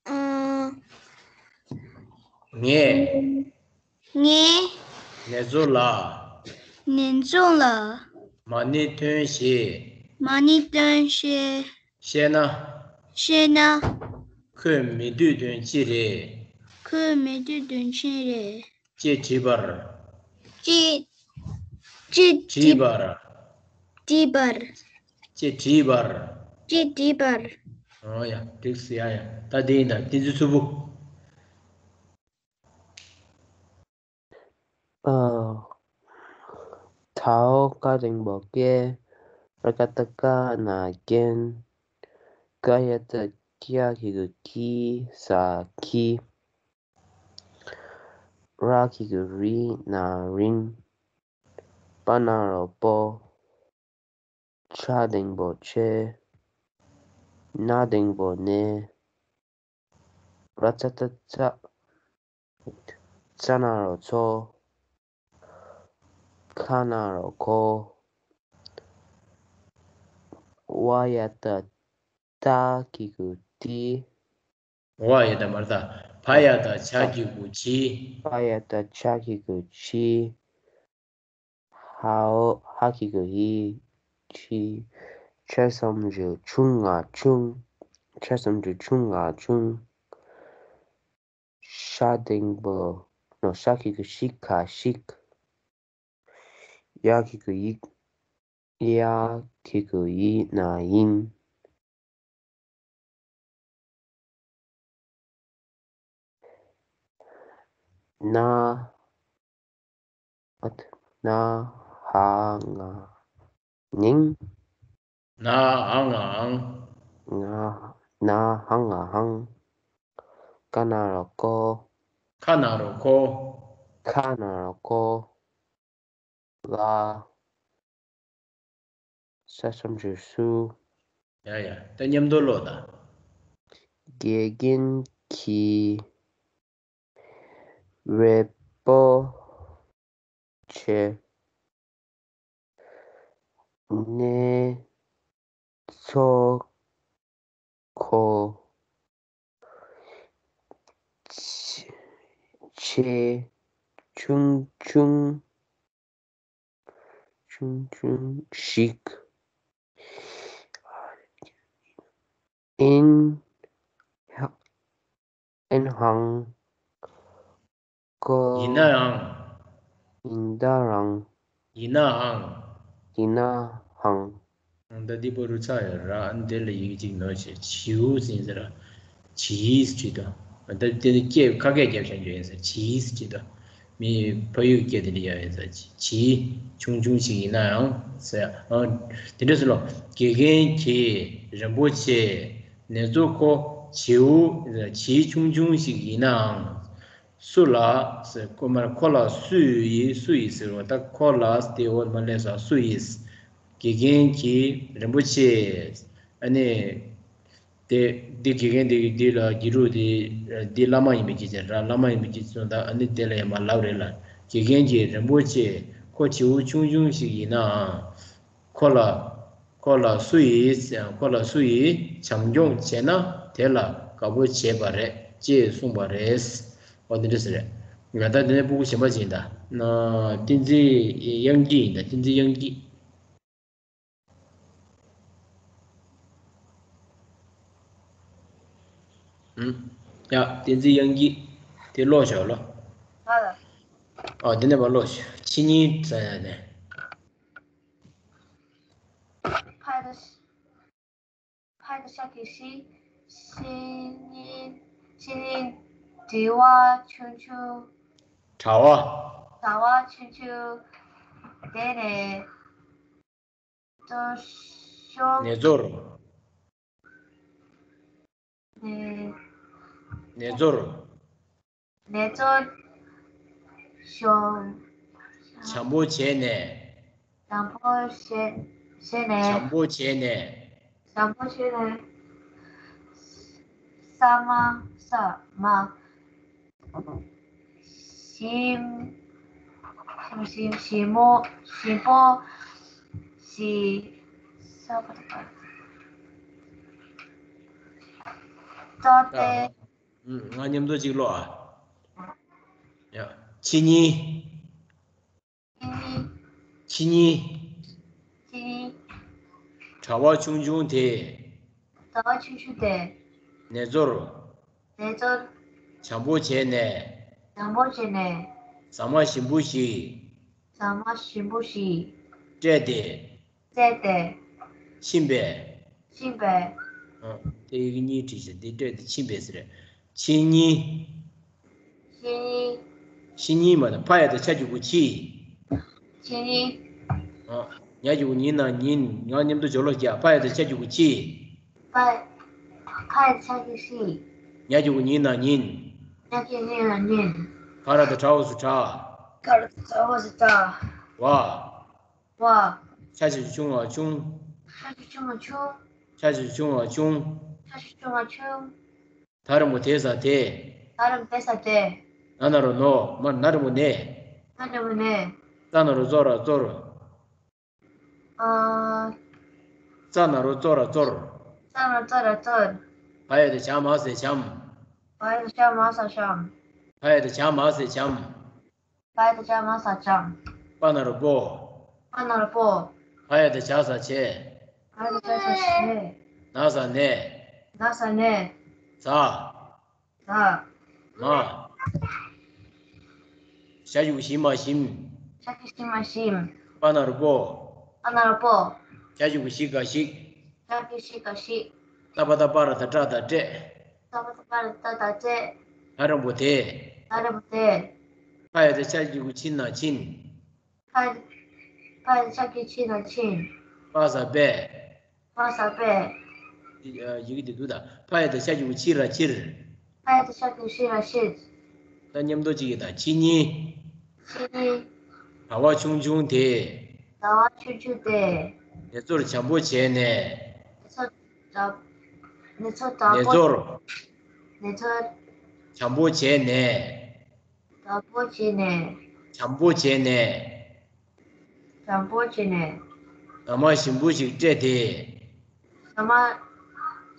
ཨ། ངས། ངས། ནེ་ཙོ་ལ། ནེ་ཙོ་ལ། མ་ཎི་འདོན་ཞེས། མ་ཎི་འདོན་ཞེས། བཤད་ན། བཤད་ན། ཁོས་མི་འདོད་དོན་ཅི་རེད། ཁོས་མི་འདོད་དོན་ཅི་རེད། ཅེས་དྲིས་པར། ཅེས། ཅེས་དྲིས་པར། དྲིས་པར། ཅེས་དྲིས་པར། ཅེས་དྲིས་པར། ཨོ་ཡ། འགྲིག་སོང་། ཡ་ཡ། ད་འདི་ཡིན་ད། བསྟན་འཛིན་མཚུར་ཕུ། ཨ། ད་ཀ་འགྲེང་བུ་ཀེ། ར་ཀ་བཏགས་རྐ་ན་རྐན། ཀ་ཡ་བཏགས་ཀྱ་གི་གུ་ཀྱི། ས་ཀྱི། ར་གི་གུ་རི་ན་རིང་། པ་ན་རོ་པོ། ཆ་འགྲེང་བུ་ཆེ། ན་འགྲེང་བུ་ནེ། ར་ཙ་བཏགས་རྩ། ཙ་ན་རོ་ཙོ། ཁ་ན་རོ་ཁོ། བ་ཡ་བཏགས་བཏ་གི་གུ་བཏི། བ་ཡ་བཏགས་མར་བཏགས། བ་ཡ་བཏགས་བྱ་གི་གུ་བྱི། བ་ཡ་བཏགས་བྱ་གི་གུ་བྱི། ཧའོ། ཧ་གི་གུ་ཧི། ཆི། ཆ་གསུམ་རེ་ཆུང་ང་ཆུང་། ཆ་གསུམ་རེ་ཆུང་ང་ཆུང་། ཤ་འགྲེང་བུ། ནོ། ཤ་གི་གུ་ཤི། ཁ་ཤིག། ཡ་གི་གུ་ཡིག། ཡ་གི་གུ་ཡི་ན་ཡིན། ན། ཨ་ཐ། ན་ཧ་ང་ནིང་། ན་ཧ་ང་ཧང་། ང་། ན་ཧ་ང་ཧང་། ཀ་ན་རོ་ཀོ། ཁ་ན་རོ་ཁོ། ཁ་ན་རོ་ཁོ། ལ། ས་གསུམ་རེ་སུ། ཡ་ཡ། ད་མཉམ་དུ་ཀློག་དང་། དགེ་རྒན་གྱིས་རེ་བོ་ཆེ། ནེ་ཙོ་ཁོ། ཆེ། ཆུང་ཆུང་། ཆུང་ཆུང་ཞིག། ཨིན། ཨིན་ཧང་། ཀོ། ཡིན་ནའང་། ཡིན་ད་རང་། ཡིན་ནའང་། ཡིན་ན་ཧང་། ད་འདི་པོ་རུ་ཚ་ཡོད་ར། ཨ་ནི་དེ་ལ་ཡི་གེ་གཅིག་ནོར་བྱས། བྱིའུ་ཟེར་ཟེར་ར། བྱིས་ཟེར་དོ། ད་དེ་ནི་སྐད་ཁ་སྐད་རྒྱབ་བཞག་རྒྱུ་ཡིན་ཟེར། བྱིས་ཟེར་དོ། མི་ཕ་ཡུལ་སྐད་དེ་འདྲ་ཡ་ཡིན་ཟེར། བྱིས། ཆུང་ཆུང་ཞིག་ཡིན་ནའང་ཟེར། ཨ། དེ་འདྲ་ཟེར་ལོ། དགེ་རྒན་གྱིས་རིན་པོ་ཆེ། ནེ་ཙོ་ཁོ། བྱིའུ། བྱིས་ཆུང་ཆུང་ཞིག་ཡིན་ནའང་། སུ་ལ་ཟེར། ཁོ་མར་ཁོ་ལ་སུ་ཡིས། སུ་ཡིས་ཟེར་བ། ད་ཁོ་ལ་དེ་འོ་མ་ལས་ས་སུ་ཡིས། དགེ་རྒན་གྱིས་རིན་པོ་ཆེ། ཨ་ནི། དེ་འདི་དགེ་རྒན་འདི་འདི་ལ་དགེ་ཕྲུག་འདི་འདི་བླ་མ་ཡིན་པའི་རྒྱུ་མཚན་ར། བླ་མ་ཡིན་པའི་རྒྱུ་མཚན་དང་། ཨ་ནི་དེ་ལ་ཡང་མ་ལབ་རེད་ལ། དགེ་རྒན་གྱིས་རིན་པོ་ཆེ་ཁོ་བྱིའུ་ཆུང་ཆུང་ཞིག་ཡིན་ནའང་། ཁོ་ལ། ཁོ་ལ་སུ་ཡིས། ཁོ་ལ་སུ་ཡིས་བྱམས་སྐྱོང་བྱས་ན་དེ་ལ་དགའ་པོ་བྱེད་པ་རེད་ཅེས་གསུངས་པ་རེད། འོ་དེ་འདྲ་ཟེར་རེད། ང་ད་དེ་ནས་སྤུ་གུ་གཞན་པ་ཅིག་ཡིན་ད། ན། བསྟན་འཛིན་དབྱངས་སྐྱིད་ཡིན་ད། བསྟན་འཛིན་དབྱངས་སྐྱིད། ཨུམ། ཡ། བསྟན་འཛིན་དབྱངས་སྐྱིད། དེ་ཀློག་ཤོག་ལོ། ང་ལ། ཨ། དེ་ནས་མར་ཀློག་ཤོག་ཕྱི་ཉིན་ཟེར་ཡ་ནས། ཕ་ཡ་བཏགས་ཕ་ཡ་བཏགས་ཤ་གི་ཤི། ཕྱི་ཉིན། ཕྱི་ཉིན། དྲི་བ་ཆུང་ཆུང་། དྲ་བ། དྲ་བ་ཆུང་ཆུང་། དེ་ནས། ཏོ་ཤོ། ནེ་ཙོར། ནེ། ནེ་ཙོར། ནེ་ཙོར་ཤོ། བྱམས་པོ་བྱས་ནས། བྱམས་པོ་བྱས་བྱས་ནས། བྱམས་པོ་བྱས་ནས། བྱམས་པོ་བྱས་ནས། ས་མ་ས་མ། ཞིམ། ཞིམ་ཞིམ་ཞིམ་མོ་ཞིམ་པོ། ཞི། ས་པ་ཏ་པ། ཙོ་ཏེ། ཨ། ང་མཉམ་དུ་གཅིག་ཀློག་ཨ། ཡ། ཕྱི་ཉིན། ཕྱི་ཉིན། ཕྱི་ཉིན། གྲྭ་པ་ཆུང་ཆུང་དེས། གྲྭ་པ་ཆུང་ཆུང་དེས། ནེ་ཙོར། ནེ་ཙོར། བྱམས་པོ་བྱས་ནས། བྱམས་པོ་བྱས་ནས། ཟ་མ་ཞིམ་པོ་ཞིག་ཟ་མ་ཞིམ་པོ་ཞིག་སྤྲད་དེ། སྤྲད་དེ། ཕྱིན་པས། ཕྱིན་པས། ཨ། དེ་ཡི་གེ་གཉིས་བྲིས་ཤག་འདི་སྤྲད་དེ་ཕྱིན་པས་ཟེར། ཕྱི་ཉིན། ཕྱི་ཉིན། ཕྱི་ཉིན་མ་ན་ཕ་ཡ་བཏགས་ཕྱ་གི་གུ་ཕྱི། ཕྱི་ཉིན། ཨ། ཉ་གི་གུ་ཉི་ན་ཉིན། ང་མཉམ་དུ་སྦྱོར་ཀློག་རྒྱག་ཕ་ཡ་བཏགས་ཕྱ་གི་གུ་ཕྱི། ཕ། ཕ་ཡ་བཏགས་ཕྱ་གི་གུ་ཕྱི། ཉ་གི་གུ་ཉི་ན་ཉིན། ཉ་གི་གུ་ཉི་ན་ཉིན། ག་ར་བཏགས་གྲ་འོག་སུ་གྲགས། ག་ར་བཏགས་གྲ་འོག་སུ་གྲགས། བ། བ། ཆ་ཆ་ཆུང་བ་ཆུང་། ཆ་ཆ་ཆུང་བ་ཆུང་། ཆ་ཆ་ཆུང་བ་ཆུང་། ཆ་ཆ་ཆུང་བ་ཆུང་། ད་རིང་པོ་དེ་ས་དེ། ད་རིང་པོ་དེ་ས་དེ། ན་ན་རོ་ནོ། མ་ན་རིང་པོ་ནས། ན་རིང་པོ་ནས། ཙ་ན་རོ་ཙོ་ར་ཙོར། ཨ། ཙ་ན་རོ་ཙོ་ར་ཙོར། ཙ་ན་རོ་ཙོ་ར་ཙོར། བ་ཡ་བཏགས་བྱ་མ་ས་བྱམས། བ་ཡ་བཏགས་བྱ་མ་ས་བྱམས། བ་ཡ་བཏགས་བྱ་མ་ས་བྱམས། བ་ཡ་བཏགས་བྱ་མ་ས་བྱམས། པ་ན་རོ་པོ། པ་ན་རོ་པོ། བ་ཡ་བཏགས་བྱ་ས་བྱས། བ་ཡ་བཏགས་བྱ་ས་བྱས། ན་ས་ནས། ན་ས་ནས། ཟ། ཟ། མ། ཞ་གི་གུ་ཞི་མ་ཞིམ། ཞ་གི་གུ་ཞི་མ་ཞིམ། པ་ན་རོ་པོ། པ་ན་རོ་པོ། ཞ་གི་གུ་ཞི་ག་ཞིག་ཞ་གི་གུ་ཞི་ག་ཞིག་ཏ་པ་བཏགས་པ་ར་བཏགས་པྲ་བཏགས་པྲེ། ཏ་པ་བཏགས་པ་ར་བཏགས་པྲ་བཏགས་པྲེ། ད་རིང་པོ་དེ། ད་རིང་པོ་དེ། ཕ་ཡ་བཏགས་ཕྱ་གི་གུ་ཕྱི་ན་ཕྱིན། ཕ། ཕ་ཡ་བཏགས་ཕྱ་གི་གུ་ཕྱི་ན་ཕྱིན། པ་ས་པས། པ་ས་པས། ཡི་གེ་འདི་འདུག་ད། ཕ་ཡ་བཏགས་ཕྱ་གི་གུ་ཕྱི་ར་ཕྱིར། ཕ་ཡ་བཏགས་ཕྱ་གི་གུ་ཕྱི་ར་ཕྱིར། ད་མཉམ་དུ་གཅིག་གིས་ད། ཕྱི་ཉིན། ཕྱི་ཉིན། གྲྭ་པ་ཆུང་ཆུང་དེས། གྲྭ་པ་ཆུང་ཆུང་དེས། ནེ་ཙོར་བྱམས་པོ་བྱས་ནས། ནེ་ཙོར་བྱམས། ནེ་ཙོར་བྱམས་པོ། ནེ་ཙོར། ནེ་ཙོར། བྱམས་པོ་བྱས་ནས། བྱམས་པོ་བྱས་ནས། བྱམས་པོ་བྱས་ནས། བྱམས་པོ་བྱས་ནས། ཟ་མ་ཞིམ་པོ་ཞིག་སྤྲད་དེ། ཟ་མ་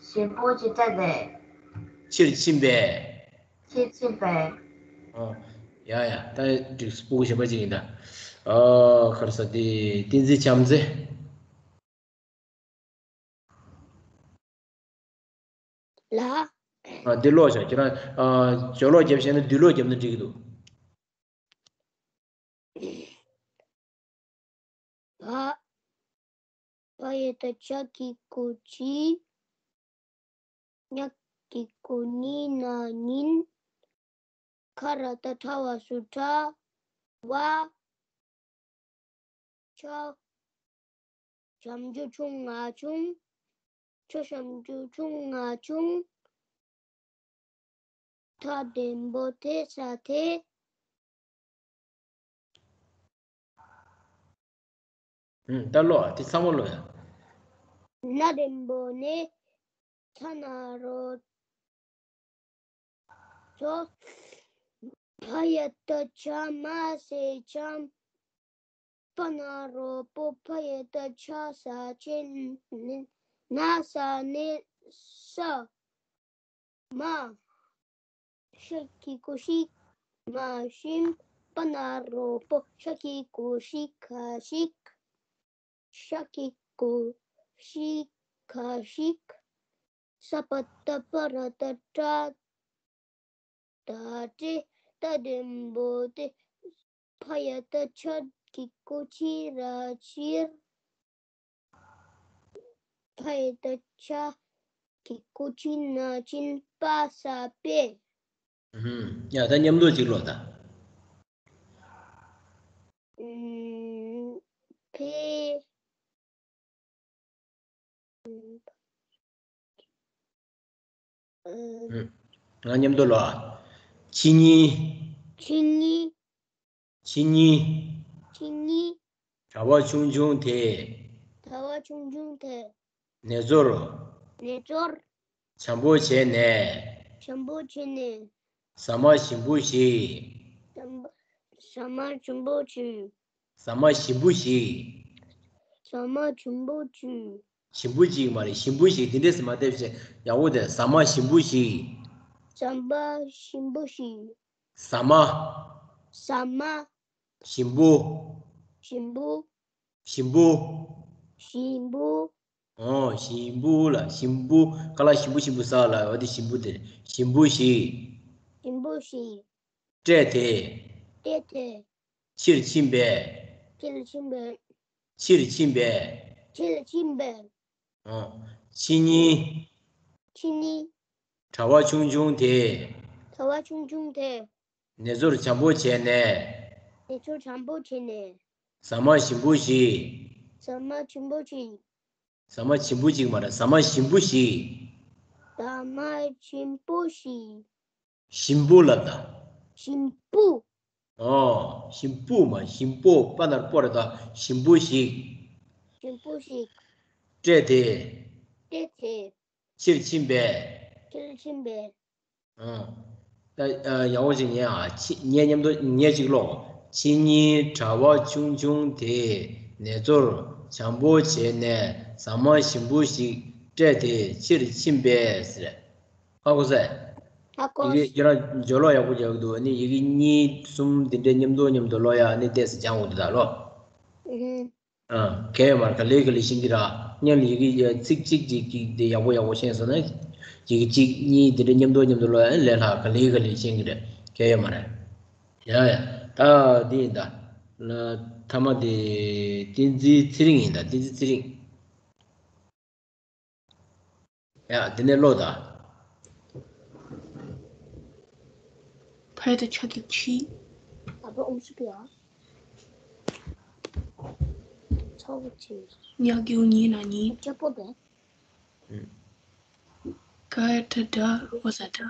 ཞིམ་པོ་ཞིག་སྤྲད་དེ། ཕྱིར་ཕྱིན་པས། ཕྱིར་ཕྱིན་པས། ཨོ། ཡ་ཡ། ད་འགྲིག་སྤུ་གུ་གཞན་པ་ཅིག་ཡིན་ད། ཨ། ག་རེ་ཟེར་དེ། བསྟན་འཛིན་བྱམས་བརྩེ། ལགས། ཨ། འདི་ཀློག་བྱ། ཁྱེད་རང་། ཨ། སྦྱོར་ཀློག་རྒྱབ་ཤེས་ན་བསྡུས་ཀློག་རྒྱབ་ན་འགྲིག་གི་འདུག་བ། བ་ཡ་བཏགས་བྱ་གི་གུ་བྱི། ཉ་གི་གུ་ཉི་ན་ཉིན། ག་ར་བཏགས་གྲ་འོག་སུ་གྲགས། བ། ཆ། ཞབས་ཀྱུ་ཆུང་ང་ཆུང་། ཆ་ཞབས་ཀྱུ་ཆུང་ང་ཆུང་། ད་རིང་པོ་དེ་ས་དེ། ཨུམ། ད་ཀློག་ཨ། དེ་ཚང་མ་ཀློག་ཡ། ན་རིང་པོ་ནས། ཚ་ན་རོ་ཚོ། ཕ་ཡ་བཏགས་ཕྱ་མ་ས་བྱམས། པ་ན་རོ་པོ། ཕ་ཡ་བཏགས་ཕྱ་ས་ཕྱེ། ན་ས་ནས་ས། མ། ཤ་གི་གུ་ཤི། མ་ཞིམ། པ་ན་རོ་པོ། ཤ་གི་གུ་ཤི་ག་ཤིག་ཤ་གི་གུ་ཤི་ག་ཤིག་ས་པ་བཏགས་སྤ་ར་བཏགས་སྤྲ། བཏགས་སྤྲེ། ད་རིང་པོ་དེ། ཕ་ཡ་བཏགས་ཕྱ་གི་གུ་ཕྱི་ར་ཕྱིར། ཕ་ཡ་བཏགས་ཕྱ་གི་གུ་ཕྱི་ན་ཕྱིན། པ་ས་པས། ཧུམ། ཡ། ད་མཉམ་དུ་གཅིག་ཀློག་ད། ཨུམ། ཕེ། ཨུམ། ང་མཉམ་དུ་ཀློག་ཨ། ཕྱི་ཉིན། ཕྱི་ཉིན། ཕྱི་ཉིན། ཕྱི་ཉིན། གྲྭ་པ་ཆུང་ཆུང་དེས། གྲྭ་པ་ཆུང་ཆུང་དེས། ནེ་ཙོར། ནེ་ཙོར། བྱམས་པོ་བྱས་ནས། བྱམས་པོ་བྱས་ནས། ཟ་མ་ཞིམ་པོ་ཞིག་ཟ་མ་ཞིམ་པོ་ཞིག་ཟ་མ་ཞིམ་པོ་ཞིག་ཟ་མ་ཞིམ་པོ་ཞིག་ཞིམ་པོ་ཞིག་མ་རེད། ཞིམ་པོ་ཞིག་འདི་འདྲས་སུ་མ་བལྟས་བྱས་ཡག་པོ་དེ། ཟ་མ་ཞིམ་པོ་ཞིག་ཟ་མ་ཞིམ་པོ་ཞིག་ཟ་མ། ཟ་མ། ཞིམ་པོ། ཞིམ་པོ། ཞིམ་པོ། ཞིམ་པོ། ཨོ། ཞིམ་པོ་ལ་ཞིམ་པོ། ཁ་ལག་ཞིམ་པོ་ཞིམ་པོ་ཟ་ལ། འོ་དེ་ཞིམ་པོ་དེ། ཞིམ་པོ་ཞིག་ཞིམ་པོ་ཞིག་སྤྲད་དེ། སྤྲད་དེ། ཕྱིར་ཕྱིན་པས། ཕྱིར་ཕྱིན་པས། ཕྱིར་ཕྱིན་པས། ཕྱིར་ཕྱིན་པས། ཨོ། ཕྱི་ཉིན། ཕྱི་ཉིན། གྲྭ་བ་ཆུང་ཆུང་དེས། གྲྭ་བ་ཆུང་ཆུང་དེས། ནེ་ཙོར་བྱམས་པོ་བྱས་ནས། ནེ་ཙོར་བྱམས་པོ་བྱས་ནས། ཟ་མ་ཞིམ་པོ་ཞིག་ཟ་མ་ཞིམ་པོ་ཞིག་ཟ་མ་ཞིམ་པོ་ཞིག་མ་རེད། ཟ་མ་ཞིམ་པོ་ཞིག་ཟ་མ་ཞིམ་པོ་ཞིག་ཞིམ་པོ་ལབ་ད། ཞིམ་པོ། ཨོ། ཞིམ་པོ་མ། ཞིམ་པོ། པ་ན་རོ་པོ་རེད་ད། ཞིམ་པོ་ཞིག་ཞིམ་པོ་ཞིག་སྤྲད་དེ། སྤྲད་དེ། ཕྱིར་ཕྱིན་པས། ཕྱིར་ཕྱིན་པས། ཨང་། ད་ཨ་ཡག་པོ་ཅིག་ཉན་ཨ། ཕྱི་ངས་མཉམ་དུ་ངས་ཅིག་ཀློག་ཕྱི་ཉིན་གྲྭ་བ་ཆུང་ཆུང་དེས་ནེ་ཙོར་བྱམས་པོ་བྱས་ནས་ཟ་མ་ཞིམ་པོ་ཞིག་སྤྲད་དེ་ཕྱིར་ཕྱིན་པས་ཟེར། ཧ་གོ་སོང་ངས། ཧ་གོ་ཡི་གེ་ཁྱེད་རང་སྦྱོར་ཀློག་ཡག་པོ་རྒྱག་གི་འདུག་ཨ་ནི་ཡི་གེ་གཉིས་གསུམ་འདི་འདྲའི་མཉམ་དུ་མཉམ་དུ་ཀློག་ཡ། ཨ་ནི་ཏོག་ཙམ་སྦྱང་དགོས་འདུག་ད་ཀློག་ཨ། གལ་ཡོད་མ་རེད། ག་ལེ་ག་ལེ་ཤེས་ཀྱི་རེད། སྔོན་ལ་ཡི་གེ་ཚིག་གཅིག་གཅིག་གཅིག་དེ་ཡག་པོ་ཡག་པོ་ཤེས་སོང་ན། ཡི་གེ་གཅིག་གཉིས་དེ་འདྲ་མཉམ་དུ་མཉམ་དུ་ཀློག་ཡ་ལས་སླ། ག་ལེ་ག་ལེ་ཤེས་ཀྱི་རེད། གལ་ཡོད་མ་རེད། ཡ་ཡ། ད་འདི་ཡིན་ད། མཐའ་མ་དེ་བསྟན་འཛིན་ཚེ་རིང་ཡིན་ད། བསྟན་འཛིན་ཚེ་རིང་། ཡ། དེ་ནས་ཀློག་དང་། ཕ་ཡ་བཏགས་ཕྱ་གི་ཕྱི། ཨ་ཕ་ཨུམ་སུ་པི་ཡ། ཚ་བོ་ཆེ། ཉ་གི་གུ་ཉི། ན་ཉིན། ཅ་པོ་བེ། ཨུམ། ག་ཡ་བཏགས་གྲ། བ་ས་གྲྭ།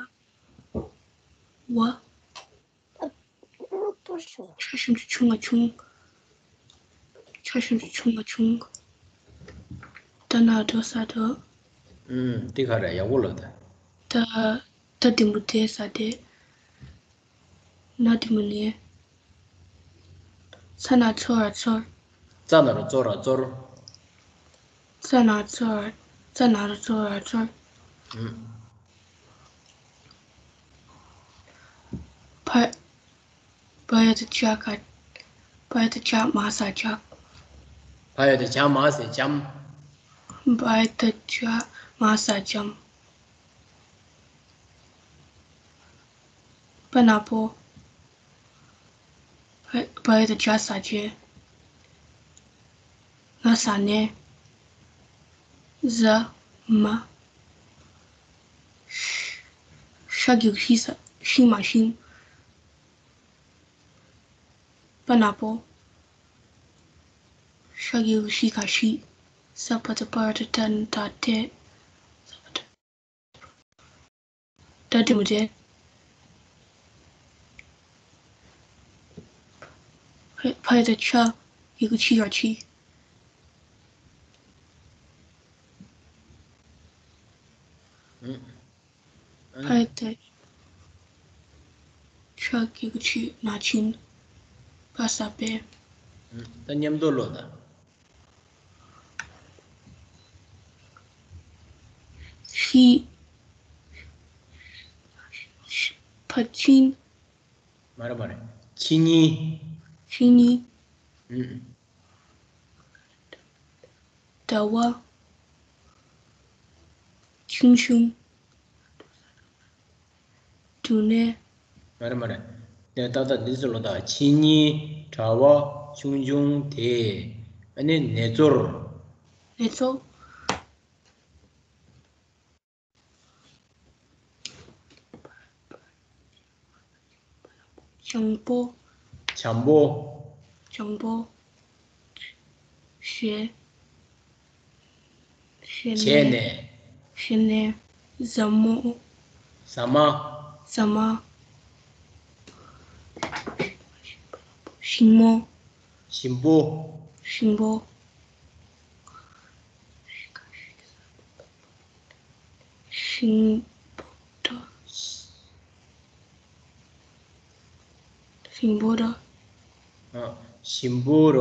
བ། ཕྱ་ཞབས་ཀྱུ་ཆུ། ང་ཆུང་། ཕྱ་ཞབས་ཀྱུ་ཆུ། ང་ཆུང་། ད་ན་དོ་ས་དོ། ཨུམ། འདི་ག་རེད། ཡག་པོ་ལབ་ད། ད། ད་འགྲེང་བུ་དེ་ས་དེ། ན་འགྲེང་བུ་ནི། ཚ་ན་ཚོ་ར་ཚོར། ཙ་ན་རོ་ཙོ་ར་ཙོར། ཙ་ན་ཚོ་ར། ཙ་ན་རོ་ཙོ་ར་ཙོར། ཨུམ། ཕ། བ་ཡ་བཏགས་བྱ་ག་བ་ཡ་བཏགས་བྱ་མ་ས་བྱམས། བ་ཡ་བཏགས་བྱ་མ་ས་བྱམས། བ་ཡ་བཏགས་བྱ་མ་ས་བྱམས། པ་ན་པོ། བ་ཡ་བཏགས་བྱ་ས་བྱས། ན་ས་ནས། ཟ། མ། ཤ་གི་གུ་ཤི་ས། ཤིང་མ་ཤིང་། པ་ན་པོ། ཤ་གི་གུ་ཤི་ག་ཤིས། ས་བ་བཏགས་སྦ་ར་བཏགས་སྦྲ། ན་ད་སྦྲས། ད་འགྲེང་བུ་འདྲེ། ཕ་ཡ་བཏགས་ཕྱ། གི་གུ་ཕྱི་ཡ་ཕྱིས། ཕ་ཡ་བཏགས་ཕྱ། གི་གུ་ཕྱི། ན་ཕྱིན། པ་ས་པས། ད་མཉམ་དུ་ཀློག་དང་། ཕྱི། ཕ་ཕྱིན། མ་རེད་མ་རེད། ཕྱི་ཉིན། ཕྱི་ཉིན། ཨུམ། ཟླ་བ། ཆུང་ཆུང་། དུ་ནས། མ་རེད་མ་རེད། དེ་ཏག་ཏག་འདི་ཚོ་ཀློག་དང་། ཕྱི་ཉིན་གྲྭ་པ་ཆུང་ཆུང་དེས་ཨ་ནི་ནེ་ཙོར། ནེ་ཙོར། བྱམས་པོ། བྱམས་པོ། བྱམས་པོ། བྱས། བྱས་བྱས་ནས། ནས། བྱས་ནས། ཟབ་མོ། ཟ་མ། ཟ་མ། ཞིམ་མོ། ཞིམ་པོ། ཞིམ་པོ། ཞིམ་པོ། ཞིམ་པོ་ར། ཨ། ཞིམ་པོ་ར།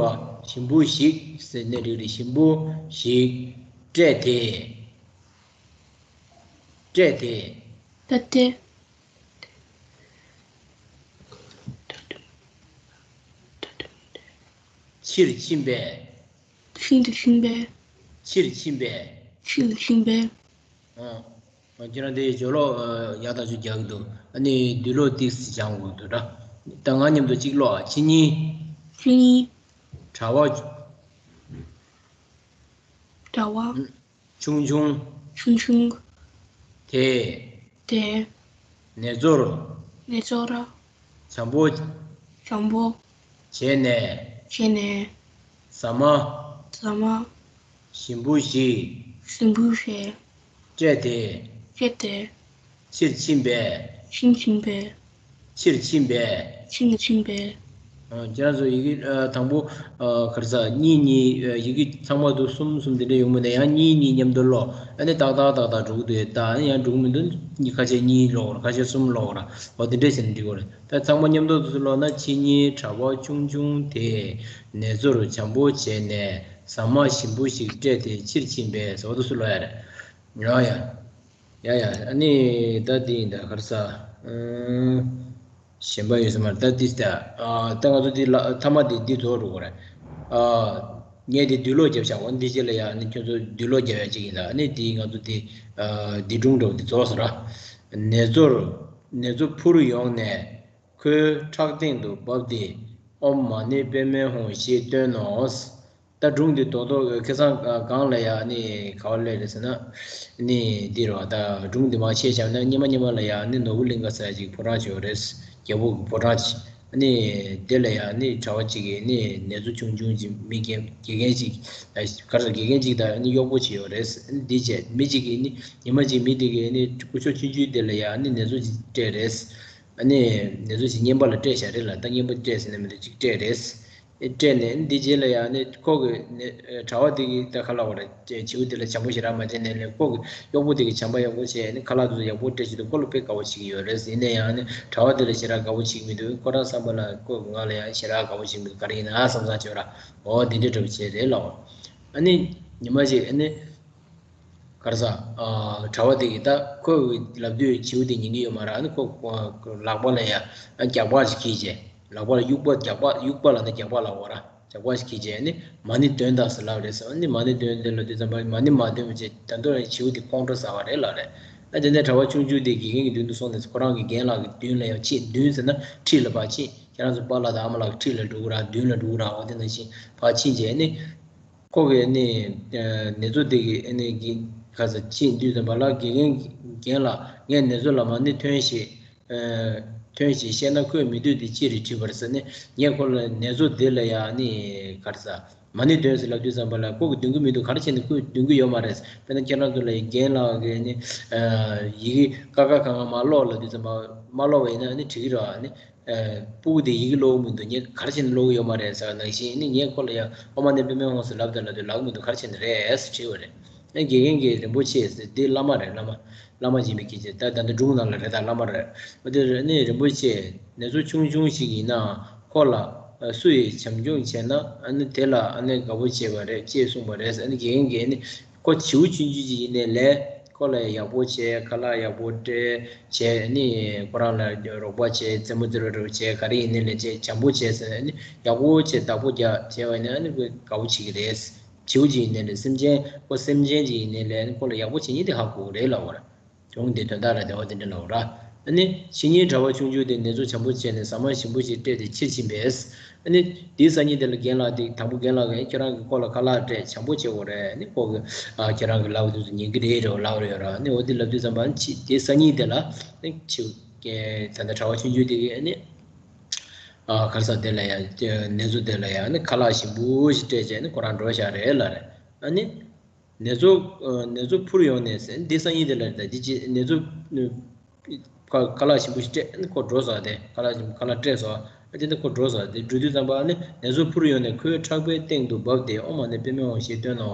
ཞིམ་པོ་ཞིག་ཟེར་ནས་རིགས་རེད། ཞིམ་པོ་ཞིག་སྤྲད་དེ། སྤྲད་དེ། སྤྲད་དེ། ཕྱིར་ཕྱིན་པས། ཤིན་ཏུ་ཕྱིན་པས། ཕྱིར་ཕྱིན་པས། ཤིན་ཏུ་ཕྱིན་པས། ཨོ། ཁྱེད་རང་དེ་སྦྱོར་ཀློག་ཡག་ཐག་ཆོད་རྒྱག་གི་འདུག་ཨ་ནི་འདུས་ཀློག་ཏིག་ཙམ་སྦྱང་དགོས་འདུག་ར། ད་ང་མཉམ་དུ་གཅིག་ཀློག་ཨ། ཕྱི་ཉིན། ཕྱི་ཉིན། གྲྭ་པ། གྲྭ་པ། ཆུང་ཆུང་། ཆུང་ཆུང་། དེས། དེས། ནེ་ཙོར། ནེ་ཙོར། བྱམས་པོ། བྱམས་པོ། བྱས་ནས། བྱས་ནས། ཟ་མ། ཟ་མ། ཞིམ་པོ་ཞིག་ཞིམ་པོ་ཞིག་སྤྲད་དེ། སྤྲད་དེ། ཕྱིར་ཕྱིན་པས། ཕྱིར་ཕྱིན་པས། ཕྱིར་ཕྱིན་པས། ཕྱིར་ཕྱིན་པས། ཨ། ཁྱེད་རང་ཚོ་ཡི་གེ། ཨ། དང་པོ། ཨ། ག་རེ་ཟ། གཉིས་གཉིས། ཨ། ཡི་གེ་ཚང་མ་དུ་གསུམ་གསུམ་དེ་འདྲ་ཡོང་མི་འདུག་ཡང་གཉིས་གཉིས་མཉམ་དུ་ཀློག་ཨ་ནི་ཏག་ཏག་ཏག་ཏག་འགྲོ་གི་འདུག་ད་ཨ་ནི་ཡང་འགྲོ་གི་མི་འདུག་གཉིས། ཁ་ཤས་གཉིས་ཀློག་ཁ་ཤས་གསུམ་ཀློག་འོ་དེ་འདྲ་བྱས་ནས་འགྲིག་གི་རེད། ད་ཚང་མ་མཉམ་དུ་དུ་ཀློག་ན། ཕྱི་ཉིན་གྲྭ་པ་ཆུང་ཆུང་དེས་ནེ་ཙོར་བྱམས་པོ་བྱས་ནས་ཟ་མ་ཞིམ་པོ་ཞིག་སྤྲད་དེ་ཕྱིར་ཕྱིན་པས། འོ་དུ་སུ་ཀློག་ཡ་རེད། ཡ་ཡ། ཡ་ཡ། ཨ་ནི་ད་འདི་ཡིན་ད། ག་རེ་ཟ། ཨང་། གཞན་པ་ཡོད་ས་མ་རེད། ད་འདི་ད། ཨ། ད་ང་ཚོ་འདི་ལ་མཐའ་མ་འདི་འདི་རྫོགས་འགྲོ་གི་རེད། ཨ། ངས་འདི་འདུས་ཀློག་རྒྱབ་བཞག་འོ་འདི་རྗེས་ལ་ཡ་ཨ་ནི་ཁྱོད་ཚོ་འདུས་ཀློག་རྒྱབ་ཡ་གཅིག་ཡིན་ད། ཨ་ནི་འདི་ང་ཚོ་འདི། ཨ། འདི་སྒྲུང་འདྲ་བོ་འདི་རྫོགས་སོང་ར། ནེ་ཙོར། ནེ་ཙོ་འཕུར་ཡོང་ནས་ཁོའི་ཕྲག་སྟེང་དུ་བབས་ཏེ། ཨོཾ་མ་ཎི་པདྨེ་ཧཱུྃ་ཞེས་བཏོན་ནོ། ད་སྒྲུང་འདི་རྡོག་རྡོག་ཁ་སང་སྒང་ལ་ཡ་ནི་ག་བ་སླེབས་རེད་ཟེར་ན། ནི་འདི་རེད་བ། ད་སྒྲུང་འདི་མར་ཆ་བཞག་ན་སྔོན་མ་སྔོན་མ་ལ་ཡ་ནི་ནོར་བུ་གླིང་ག་ཟེར་ཡ་ཅིག་ཕོ་བྲང་ཅིག་ཡོད་རེད། རྒྱལ་པོ་གི་ཕོ་བྲང་ཅིག་ནི་དེ་ལ་ཡ་ནི་གྲྭ་པ་ཅིག་གིས་ནི་ནེ་ཙོ་ཆུང་ཆུང་ཅིག་མི་རྒན་དགེ་རྒན་ཅིག་ག་རེ་ཟེར། དགེ་རྒན་ཅིག་དང་ནི་གཡོག་པོ་ཅིག་ཡོད་རེད། འདི་བྱས་མི་ཅིག་གིས་ནི་ཉི་མ་ཅིག་མི་དེ་གིས་ནི་སྐུ་ཞབས་ཆུང་ཆུང་དེ་ལ་ཡ་ནི་ནེ་ཙོ་ཅིག་སྤྲད་རེད། ཨ་ནི་ནེ་ཙོ་ཅིག་རྔན་པ་ལ་སྤྲད་བཞག་རེད་ལ། ད་རྔན་པ་སྤྲད་ཟེར་ན་མི་འདུག་ཅིག་སྤྲད་རེད། སྤྲད་ནས་འདི་རྗེས་ལ་ཡང་ནི་ཁོ་གི་ནི་གྲྭ་པ་དེ་གི་ད་ཁ་ལག་བ་རེད། བྱིའུ་དེ་ལ་བྱམས་པོ་ཞེ་དྲག་མ་བྱས་ནས་ལས། ཁོ་གི་གཡོག་པོ་དེ་གི་བྱམས་པ་ཡག་པོ་བྱས་ནི་ཁ་ལག་དེ་ཚོ་ཡག་པོ་སྤྲད་བྱེད་དུ་ཁོ་ལ་དཔེ་དགའ་བོ་བྱེད་ཀྱི་ཡོད་རེད། ཡིན་ན་ཡང་ནི་གྲྭ་པ་དེ་ལ་ཞེ་དྲག་དགའ་བོ་བྱེད་ཀྱི་མི་འདུག་ཁོ་རང་བསམ་པ་ལ་ཁོ་གི་ང་ལ་ཡང་ཞེ་དྲག་དགའ་བོ་བྱེད་ཀྱི་མི་འདུག་ག་རེ་ཡིན་ན་བསམ་བསམ་བྱས་ར། འོ་འདི་འདྲའི་འདྲ་བོ་བྱས་རེད་ལབ། ཨ་ནི་ཉི་མ་ཞིག་ཨ་ནི། ག་རེ་ཟ། ཨ། གྲྭ་པ་དེ་གིས་ད་ཁོ་གིས་ལབ་དུས་བྱིའུ་དེ་ཉན་གྱི་ཡོད་མ་རེད། ཨ་ནི་ཁོ་ལག་པ་ལ་ཡ་རྒྱགས་པ་ཞིག་འཁྱེར་བྱས། ལག་པ་ལ་དབྱུག་པ། རྒྱགས་པ། དབྱུག་པ་ལབ་ན་རྒྱགས་པ་ལབ་དགོས་ར། རྒྱགས་པ་ཞིག་འཁྱེར་བྱས་ནི་མ་ཎི་འདོན་དང་ཟེར་ལབ་རེད་ཟེར། ཨ་ནི་མ་ཎི་འདོན་དེ་ལབ་དུས་ཙམ་པ་མ་ཎི་མ་འདོན་པ་བྱས། ད་དུང་བྱིའུ་དེ་ཁོང་ཁྲོ་ཟ་བ་རེད་ལབ་རེད། ཨ་དེ་ནས་གྲྭ་པ་ཆུང་ཆུང་དེ་དགེ་རྒན་གྱི་མདུན་དུ་སོང་ནས་ཁོ་རང་གི་རྒན་ལགས་ཀྱི་མདུན་ལ་ཡང་ཕྱིན། མདུན་ཟེར་ན་འཁྲིས་ལ་ཕར་ཕྱིན། ཁྱེད་རང་ཚོ་པཱ་ལགས་དང་ཨ་མ་ལགས་ཀྱི་འཁྲིས་ལ་འགྲོ་གི་ར། མདུན་ལ་འགྲོ་གི་ར། འོ་དེ་ནང་བཞིན་ཕར་ཕྱིན་བྱས་ནི། ཁོ་གིས་ནི་ནེ་ཙོ་དེ་གི་ནི་གི་ག་ས་ཕྱིན་དུས་ཙམ་པ་ལ་དགེ་རྒན་རྒན་ལགས། ངས་ནེ་ཙོ་ལ་མ་ཎི་འདོན་ཞེས། འདོན་ཞེས་བཤད་ན་ཁོས་མི་འདོད་དེ་ཅི་རེད་དྲིས་པར་ཟེར་ནས། ངས་ཁོ་ལ་ནེ་ཙོ་དེ་ལ་ཡ་ནི་ག་རེ་ཟ། མ་ཎི་འདོན་ཟེར་ལབ་དུས་ཙམ་པ་ལ་ཁོ་གིས་འདོན་གི་མི་འདུག་ག་རེ་བྱས་ནས་ཁོས་འདོན་གི་ཡོད་མ་རེད། དཔེར་ན་ཁྱེད་རང་ཚོ་ལ་རྒན་ལགས་ཀྱིས་ནི་ཡི་གེ་ཀ་ཁ་ག་ང་མ་ཀློག་ལབ་དུས་ཙམ་པ་མ་ཀློག་པ་ཡིན་ན་ནི་འགྲིག་གི་རེད་བ། ནི། ཨ། སྤུ་གུ་དེ་ཡི་གེ་ཀློག་གི་མི་འདུག་ངས་ག་རེ་བྱས་ནས་ཀློག་གི་ཡོད་མ་རེད་ཟེར་བ་ནང་བཞིན། ནི་ངས་ཁོ་ལ་ཡང་ཨོཾ་མ་ཎི་པདྨེ་ཧཱུྃ་ཟེར་ལབ་དང་ལབ་དུས་ལབ་གི་མི་འདུག་ག་རེ་བྱས་ནས་རེད་ཟེར་དྲིས་པ་རེད། ཨ། དགེ་རྒན་གྱིས་རིན་པོ་ཆེ་ཟེར། འདི་བླ་མ་རེད། བླ་མ། བླ་མ་ཡིན་པའི་སྐད་ཆ། ད་ད་ལྟ་སྒྲུང་ནང་ལ་རེད། ད་བླ་མ་རེད། འོ་དེ་རེད། ནི་རིན་པོ་ཆེ་ནེ་ཙོ་ཆུང་ཆུང་ཞིག་ཡིན་ནའང་ཁོ་ལ་སུ་ཡིས་བྱམས་སྐྱོང་བྱས་ན་ཨ་ནི་དེ་ལ་ཨ་ནི་དགའ་པོ་བྱེད་པ་རེད་ཅེས་གསུངས་པ་རེད། ཨ་ནི་དགེ་རྒན་གྱིས་ནི། ཁོ་བྱིའུ་ཆུང་ཆུང་ཅིག་ཡིན་ནའི་ལས་ཁོ་ལ་ཡག་པོ་བྱས། ཁ་ལག་ཡག་པོ་སྤྲད་བྱས། ནི་ཁོ་རང་ལ་རོགས་པ་བྱས། རྩེད་མོ་རྩེ་རོགས་རོགས་བྱས། ག་རེ་ཡིན་ནའི་ལས་བྱས། བྱམས་པོ་བྱས་ཟེར་ནས་ནི་ཡག་པོ་བྱས། བདག་པོ་རྒྱག་བྱས་པ་ཡིན་ན་ནི་ཁོས་དགའ་པོ་བྱེད་ཀྱི་རེད། བྱིའུ་ཅིག་ཡིན་ནའི་ལས། སེམས་ཅན་ཁོ་སེམས་ཅན་ཅིག་ཡིན་ནའི་ལས་ནི་ཁོ་ལ་ཡག་པོ་བྱེད་མཁན་དེ་ཧ་གོ་གི་རེད་ལབ་པ་རེད། སྒྲུང་འདི་དོན་དག་ལ་བདེ་བ་དེ་འདྲ་ལབ་ར། ཨ་ནི་ཕྱི་ཉིན་གྲྭ་པ་ཆུང་ཆུང་དེ་ནེ་ཙོ་བྱམས་པོ་བྱས་ནས་ཟ་མ་ཞིམ་པོ་ཞིག་སྤྲད་དེ་ཕྱིར་ཕྱིན་པས། ཨ་ནི་དེའི་སང་ཉིན་དེ་ལ་རྒན་ལགས་དེ། དང་པོ་རྒན་ལགས་ཀྱིས་ཁྱེད་རང་གིས་ཁོ་ལ་ཁ་ལག་སྤྲད། བྱམས་པོ་བྱེད་དགོས་རེད། ཨ་ནི་ཁོ་གིས་ཨ་ཁྱེད་རང་གིས་ལབ་དུས་སུ་ཉན་གི་རེད་རེད་ལབ་རེད་ཡོད་ར། ཨ་ནི་འོ་དེ་ལབ་དུས་ཙམ་པ་ཨ་ནི་ཕྱི་དེའི་སང་ཉིན་དེ་ལ་ཨ་ནི་ཕྱི་ད་ལྟ་གྲྭ་པ་ཆུང་ཆུང་དེ་གིས་ཨ་ནི་ཨ་ག་རེ་ཟ། དེ་ལ་ཡ་ནེ་ཙོ་དེ་ལ་ཡ་ཨ་ནི་ཁ་ལག་ཞིམ་པོ་ཞིག་སྤྲད་བྱས་ནི་ཁོ་རང་འགྲོ་བཞག་རེད་ལབ་རེད། ཨ་ནི། ནེ་ཙོ། ཨ། ནེ་ཙོ་འཕུར་ཡོང་ནས་ཟེར། འདི་སང་ཉིན་དེ་ལ་རེད། ད་འདི་ཅི་ནེ་ཙོ། ཁ་ཁ་ལག་ཞིམ་པོ་ཞིག་སྤྲད། ཁོ་འགྲོ་ཟེར་ཏེ། ཁ་ལག་ཞིམ། ཁ་ལག་སྤྲད་ཟེར། ཨ་དེ་ནས་ཁོ་འགྲོ་ཟེར་ཏེ། འགྲོ་དུས་ཙམ་པ་ནི་ནེ་ཙོ་འཕུར་ཡོང་ནས་ཁོའི་ཕྲག་པའི་སྟེང་དུ་བབས་ཏེ་ཨོཾ་མ་ཎི་པདྨེ་ཧཱུྃ་ཞེས་བཏོན་ནོ།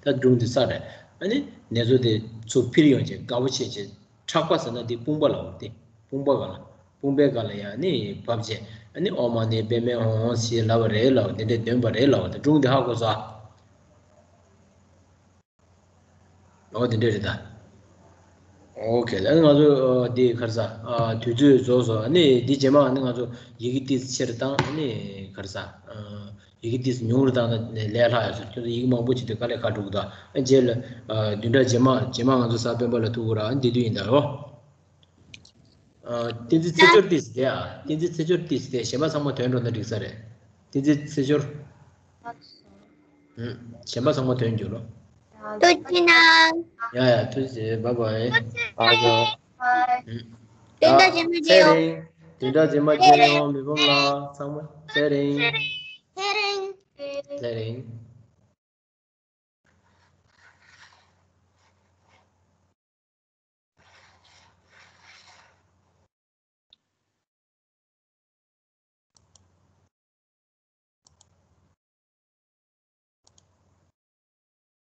ད་སྒྲུང་འདི་ཚར་རེད། ཨ་ནི་ནེ་ཙོ་དེ་ཚུར་འཕུར་ཡོང་བྱས་དགའ་པོ་བྱས་བྱས། ཕྲག་པ་ཟེར་ན་དེ་དཔུང་པ་ལ་འོ་དེ། དཔུང་པ་ག་ལ། དཔུང་པའི་སྒང་ལ་ཡང་ནི་བབས་བྱས། ཨ་ནི་ཨོཾ་མ་ཎི་པདྨེ་ཧཱུྃ་ཞེས་ལབ་པ་རེད་ལབ་པ་དེ་འདྲས་འདོན་པ་རེད་ལབ་པ་དེ་སྒྲུང་དེ་ཧ་གོ་སོང་ཨ། ཨོ་དེ་འདྲས་རེད་ད། ཨོ་ཁེ། ཨ་ནི་ང་ཚོ་ཨ་འདི་ག་རེ་ཟ། ཨ་དུས་ཚོད་རྫོགས་སོང་། ཨ་ནི་འདི་རྗེས་མ་ཨ་ནི་ང་ཚོ་ཡི་གེ་ཏིས་ཕྱིར་བཏང་། ཨ་ནི་ག་རེ་ཟ། ཨ་ཡི་གེ་ཏིས་ཉུང་རུ་བཏང་ན་ལས་སླ་ཡོད་ཟེར། ཁྱོད་ཚོ་ཡི་གེ་མང་པོ་བྱེད་དུས་དཀའ་ལས་ཁག་འགྲོ་གི་འདུག་ཨ་རྗེས་ལ་ཨ་བདུན་ཕྲག་རྗེས་མ་རྗེས་མ་ང་ཚོ་གཟའ་སྤེན་པ་ལ་ཐུག་གི་ར། ཨ་འདི་དུས་ཡིན་ད་ཡོ། ཨ་བསྟན་འཛིན་ཚེ་སྦྱོར་ཏིས་དེ། ཨ་བསྟན་འཛིན་ཚེ་སྦྱོར་ཏིས་དེ་གཞན་པ་ཚང་མ་ཐོན་འགྲོ་ན་འགྲིག་ས་རེད། བསྟན་འཛིན་ཚེ་སྦྱོར། ཨུམ། གཞན་པ་ཚང་མ་ཐོན་རྒྱུ་ལོ། ཐུགས་རྗེ་གནང་། ཡ་ཡ་ཐུགས་རྗེ་ཆེ། བཱའི་བཱའི། ཨ་ཟོ། ཨུམ། བདུན་ཕྲག་རྗེས་མ་མཇལ་ཡོང་། ཚེ་རིང་། བདུན་ཕྲག་རྗེས་མ་མཇལ་ཡོང་། མི་ཕམ་ལགས་ཚང་མ་ཚེ་རིང་། ཚེ་རིང་། ཚེ་རིང་།